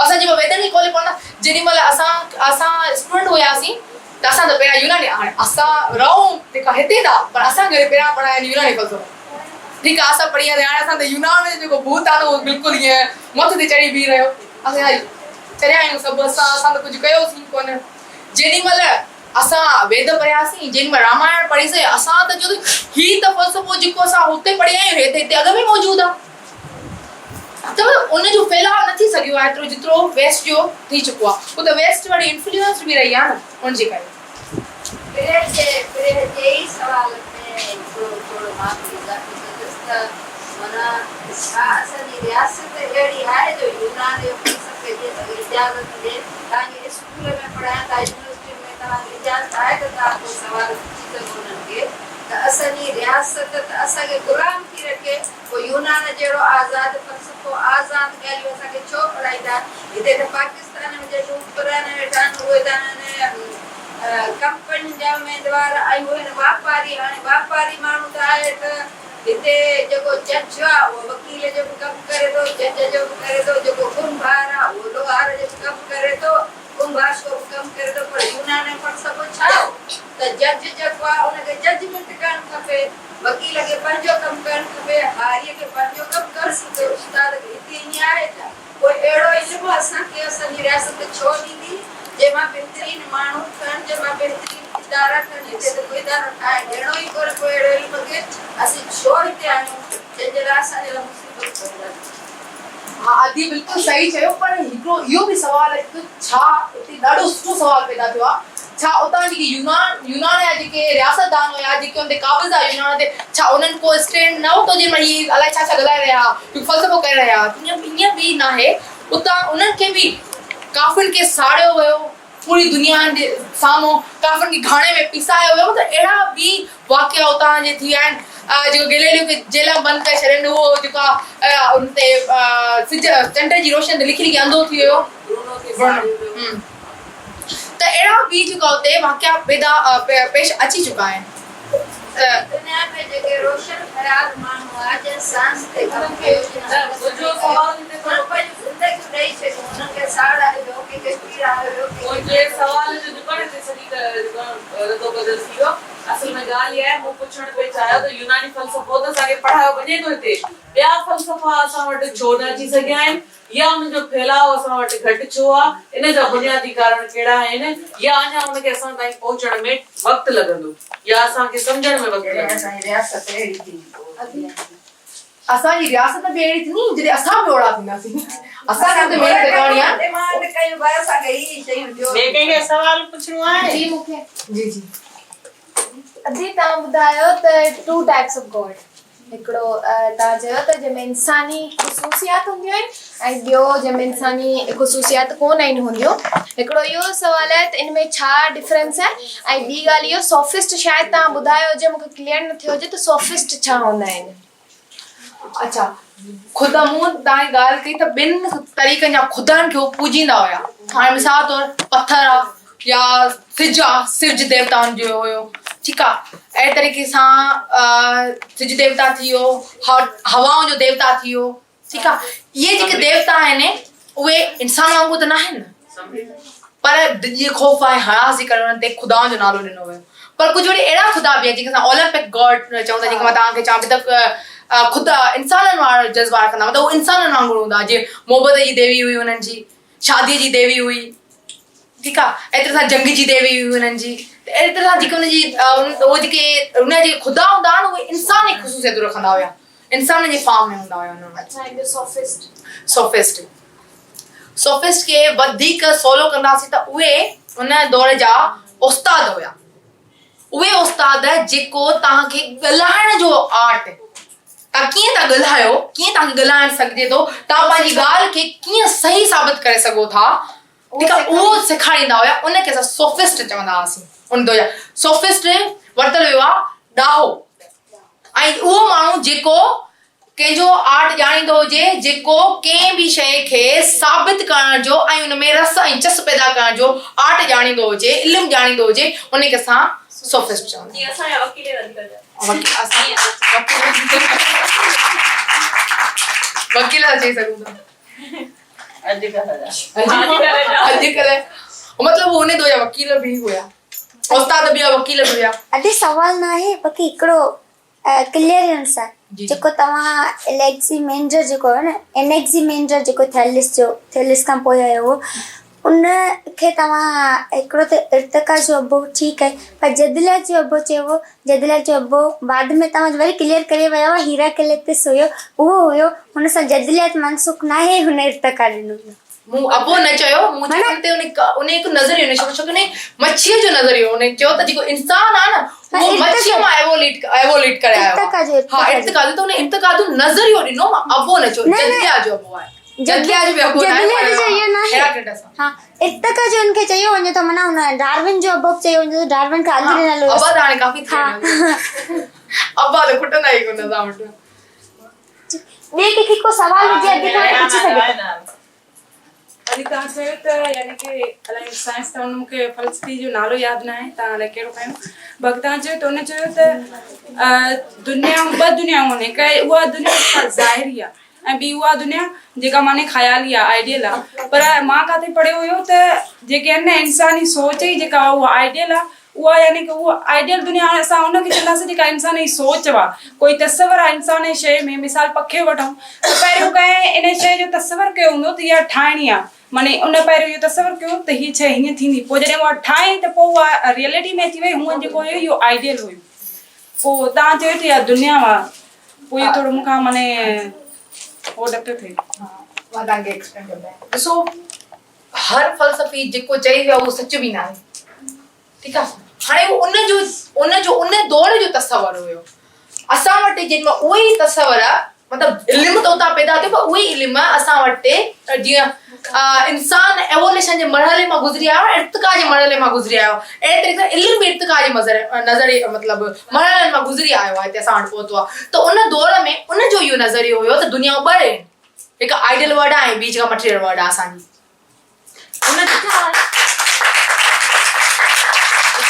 اسان جيڏي مهل ويدن کي کولي پڙهندا جيڏي مهل اسان اسان اسٽوڊنٽ هياسين ته اسان ته پهريان يوناني هاڻي اسان رهون جيڪا هتي ٿا پر اسان کي پهريان پڙهايا آهن يوناني فلسفو ٺيڪ آهي اسان پڙهي آياسين هاڻي اسان ته يونان جو جيڪو ڀوت آهي نه اهو بلڪل ائين مٿي تي چڙهي بيهي رهيو اسان چريا آهيون سڀ اسان اسان ته ڪجهه ڪيوسين ڪونه جيڏي مهل اسان ويد پڙهياسين، جنهن ۾ رامائڻ پڙهيسين، اسان ته چيو ته هي ته فلسفو جيڪو اسان هتي پڙهيا آهيون، هي ته هتي اڳ ۾ موجود آهي. ته ان جو ڦهلاء نه ٿي سگهيو آهي ايترو جيترو ويسٽ جو ٿي چڪو آهي. هو ته ويسٽ وري انفلوئنسڊ به رهي آهي نه ان جي ڪري. پرهه جي پرهه جي ئي سوال تي هڪڙو ٿورو مان به اضافي ڪندس ته معنيٰ ڇا اسان جي رياست اهڙي آهي جو يونان جو فلسفي جي اجازت ڏي توهان جي اسڪول ۾ پڙهائين ٿا يونيورسٽين ۾ توهان کي اجازت آهي ته توهان ڪو سوال پڇي سگهو انهن کي ته اسان جي رياست ته اسان کي غلام ٿي رکي پوء يونان جهڙو آزاد فلسفو آزاد ڳالهيون اسان کي ڇو پڙهائيندا هتي ته پاڪستان ۾ جيڪي حڪمران ويٺا آهن اهي ته آهن ڪمپنين جا اميدوار ۽ اهي آهن واپاري هاڻي واپاري ماڻهو ته آهي ته هتي جيڪو جج آ اهو وڪيل جو به ڪم ڪري ٿو، جج جو به ڪري ٿو، جيڪو ڪنڀار آ اهو لوهار جو به ڪم ڪري ٿو، ڪنڀاشڪو به ڪم ڪري ٿو پر يونان جو فلسفو ڇا هو ته جج جيڪو آهي ان کي ججمينٽ ڪرڻ کپي، وڪيل کي پنهنجو ڪم ڪرڻ کپي، هاريء کي پنهنجو ڪم ڪرڻ کپي، استاد کي هتي ائين آهي ڇا؟ پوء اهڙو علم اسان کي اسان جي رياست ڇو ڏيندي، جنهن مان بهترين ماڻهو ٺهن، جنهن مان بهترين ادارا ٺهن، هتي ته ڪو ادارو ٺاهي ڏيڻو ئي ڪونهي، پوء اهڙي علم کي اسين ڇو هتي آڻيون، جنهن جي لاء اسان جي لاء مصيبت پيدا ٿي. ها ادي بلڪل صحيح چيو پر هڪڙو اهو به سوال اچي ٿو ڇا اتي ڏاڍو سٺو سوال پيدا ٿيو آهي ڇا اتان جيڪي يونان يونان جا جيڪي رياستدان هيا جيڪي ان تي قابض هيا يونان تي ڇا انهن ڪو اسٽينڊ نه ورتو جنهن مهل هي الائي ڇا ڇا ڳالهائي رهيا ها جيڪو فلسفو ڪري رهيا ها ائين به ناهي اتان انهن کي به ڪافرن کي ساڙيو ويو پوري دنيا جي سامهون ڪافرن کي گهاڻي ۾ پيسايو ويو مطلب اهڙا به واقعا اتان جي ٿي ويا آهن جيڪو گيليليو کي جيل ۾ بند ڪري ڇڏين اهو جيڪو آهي ان تي سج چنڊ جي روشني تي لکي لکي انڌو ٿي ويو ته اهڙا به جيڪا اتي واقعا پيدا پيش اچي چڪا آهن ته. دنيا ۾ جيڪي روشن خيال ماڻهو هئا جن سائنس تي ڪم ڪيو جن فلسفي ڪيو انهن پنهنجون زندگيون ڏئي ڇڏيون انهن کي ساڙايو ويو ڪنهن کي پيڙايو ويو ڪنهن کي منهنجي سوال جو جيڪو آهي نه هتي سڄي ردو بدل ٿي ويو. اصل ۾ ڳالهه اها آهي مون پڇڻ پئي چاهيو ته يوناني فلسفو ته اسان کي پڙهايو وڃي ٿو هتي ٻيا فلسفا اسان وٽ ڇو نه اچي سگهيا آهن يا انهن جو ڦهلاء اسان وٽ گهٽ ڇو آ ان جا بنيادي ڪارڻ ڪهڙا آهن يا اڃا ان کي اسان تائين پهچڻ ۾ وقت لڳندو يا اسان کي سمجهڻ ۾ وقت جڏهن لڳندو. اسان جي رياست اهڙي ٿيندي پوء دنيا جي. اسان جي رياست به اهڙي ٿيندي جڏهن اسان به اوڙا ٿينداسين اسان کي به ته محنت ڪرڻي آ. ڊمانڊ ڪيون ڀاء اسان کي هي شيون ڏيو. ٻئي ڪنهن کي سوال پڇڻو آهي؟ جي مون کي. جي جي. ادي توهان ٻڌايو ته ٽو ٽائپس آف گاڊ هڪڙو توهان چيو ته جنهن ۾ انساني خصوصيات هونديون آهن ۽ ٻيو جنهن ۾ انساني خصوصيات ڪونه آهن هونديون هڪڙو اهو سوال آهي ته ان ۾ ڇا ڊفرنس آهي ۽ ٻي ڳالهه اهو سوفسٽ شايد توهان ٻڌايو هجي مونکي ڪليئر نه ٿيو هجي ته سوفسٽ ڇا هوندا آهن. اڇا خدا مون توهان جي ڳالهه ڪئي ته ٻن طريقن جا خدائن کي هو پوڄيندا هيا هاڻي مثال طور پٿر آ يا سج آ سج ديوتائن جو هيو ٺيڪ آ اهڙي طريقي سان سج ديوتا ٿي ويو هوائن جو ديوتا ٿي ويو ٺيڪ آ اهي جيڪي ديوتا آهن اهي انسان وانگر ته ناهن نه پر ڊڄ خوف ۽ هراس جي ڪري انهن تي خدائن جو نالو ڏنو ويو پر ڪجهه وري اهڙا خدا به آهن جن کي اسان اولمپڪ گاڊ چئون ٿا جيڪي مان توهان کي چوان پئي ته خدا انسانن وارا جذبا رکندا مطلب هو انسانن وانگر هوندا جيئن محبت جي ديوي هئي انهن جي شادي جي ديوي هئي ٺيڪ آ اهڙي طرح سان جنگ جي ديوي هئي انهن جي ته اهڙي طرح سان جيڪي ان جي اهي جيڪي ان جا جيڪي خدا هوندا هئا نه اهي انساني خصوصيتون رکندا هيا انسانن جي فارم ۾ هوندا هيا انهن وٽ. اڇا ۽ ٻيو سوفسٽ. سوفسٽ سوفسٽ کي وڌيڪ سولو ڪنداسين ته اهي ان دور جا استاد هيا اهي استاد جيڪو توهان کي ڳالهائڻ جو آرٽ توهان ڪيئن ٿا ڳالهايو ڪيئن توهان کي ڳالهائڻ سگهجي ٿو توهان پنهنجي ڳالهه کي ڪيئن صحيح ثابت ڪري سگهو ٿا ٺيڪ آهي اهو سيکاريندا هيا ان کي اسان سوفسٽ چوندا هئاسين ان دور جا سوفسٽ ورتل ويو آهي ڏاهو ۽ اهو ماڻهو جيڪو ڪنهن جو آرٽ ڄاڻيندو هجي، جيڪو ڪنهن به شيء کي ثابت ڪرڻ جو ۽ ان ۾ رس ۽ چس پيدا ڪرڻ جو آرٽ ڄاڻيندو هجي، علم ڄاڻيندو هجي، ان کي اسان سوفسٽ چوندا جيئن اسان جا وڪيل اڄڪلهه جا. وڪيل اسان وڪيل ٿا چئي سگهون ٿا. اڄڪلهه جا. اڄڪلهه مطلب ان دور جا وڪيل به هيا. استاد به هيا وڪيل به هيا. ادي سوال ناهي باقي هڪڙو ڪليئرنس آهي جيڪو توهان اليگزي مينجر جيڪو هيو نه انيگزي مينجر جيڪو ٿيلس جو ٿيلس کان پوء آيو هو ان کي توهان هڪڙو ته ارتقا جو ابو ٺيڪ آهي پر جدليات جو ابو چيو هو جدليات جو ابو بعد ۾ توهان وري ڪليئر ڪري ويا هئا هيراڪليتس هيو اهو هيو هن سان جدليات منسوخ ناهي هن ارتقا ڏنو هيو. مون ابو نه چيو، مون چيو ان تي ان هڪ نظريو ڏنو، ڇو ڪه ان مڇيء جو نظريو ان چيو ته جيڪو انسان آهي نه اهو مڇيء مان ايووليٽ ايووليٽ ڪري آيو آهي. ها ارتقا جو ته ان ارتقا جو نظريو ڏنو مان ابو نه چيو جدليا جو ابو آهي. جدليا جو به ابو ناهي پر هيراڪليٽس آهي. ها ارتقا جو ان کي چيو وڃي ٿو معنيٰ ان ڊارون جو ابو به چيو وڃي ٿو ڊارون کان اڳ ڏنل هيس. ابا ته هاڻي ڪافي ٿي ويا ابا ته کٽندا ئي ڪونه اسان وٽ. ٻئي ڪنهن کي ڪو سوال هجي اڳتي کان ته پڇي سگهي ٿو. علي توهان چيو ته يعني ڪي الائي سائنس ته ان مونکي فلسفي جو نالو ياد ناهي توهان الائي ڪهڙو کنيو باقي توهان چيو ته ان چيو ته دنيا ٻه دنيائون آهن هڪ اها دنيا جيڪا ظاهري آهي ۽ ٻي اها دنيا جيڪا معني خيالي آ آئيڊيل آ پر مان ڪاٿي پڙهيو هيو ته جيڪي آهن نه انساني سوچ ئي جيڪا آ اها آئيڊيل آ اها يعني ڪه اها آئيڊيل دنيا هاڻي اسان ان کي چونداسين جيڪا انسان جي سوچ آ ڪوئي تصور آ انسان جي شيء ۾ مثال پکي وٺون ته پهريون ڪنهن ان شيء جو تصور ڪيو هوندو ته اها ٺاهڻي آ معني ان پهريون اهو تصور ڪيو ته هيء شيء هيئن ٿيندي پوء جڏهن اها ٺاهي ته پوء اها ريئلٽي ۾ اچي وئي هونئن جيڪو هيو اهو آئيڊيل هيو پوء توهان چيو ته اها دنيا آ پوء اهو ٿورو مون کان معني هو ڏڪيو ٿئي. مان توهان کي ايڪسپلين ڪندو آهيان. ڏسو هر فلسفي جيڪو چئي ويو اهو سچ به ناهي ٺيڪ آ هاڻي اهو ان جو ان جو ان دور جو تصور هيو اسان وٽ جنهن مهل اهو ئي تصور مطلب علم ته اتان پيدا ٿيو پر اهو ئي علم اسان وٽ جيئن انسان ايووليشن جي مرحلي مان گذري آيو آهي ارتقا جي مرحلي مان گذري آيو آهي اهڙي طريقي سان علم به ارتقا جي مظهر نظري مطلب مرحلن مان گذري آيو آهي هتي اسان وٽ پهتو آهي ته ان دور ۾ ان جو اهو نظريو هيو ته دنيا ٻه آهن هڪ آئيڊيل ورلڊ آهي ۽ ٻي جيڪا مٽيريل ورلڊ آهي اسان جي ان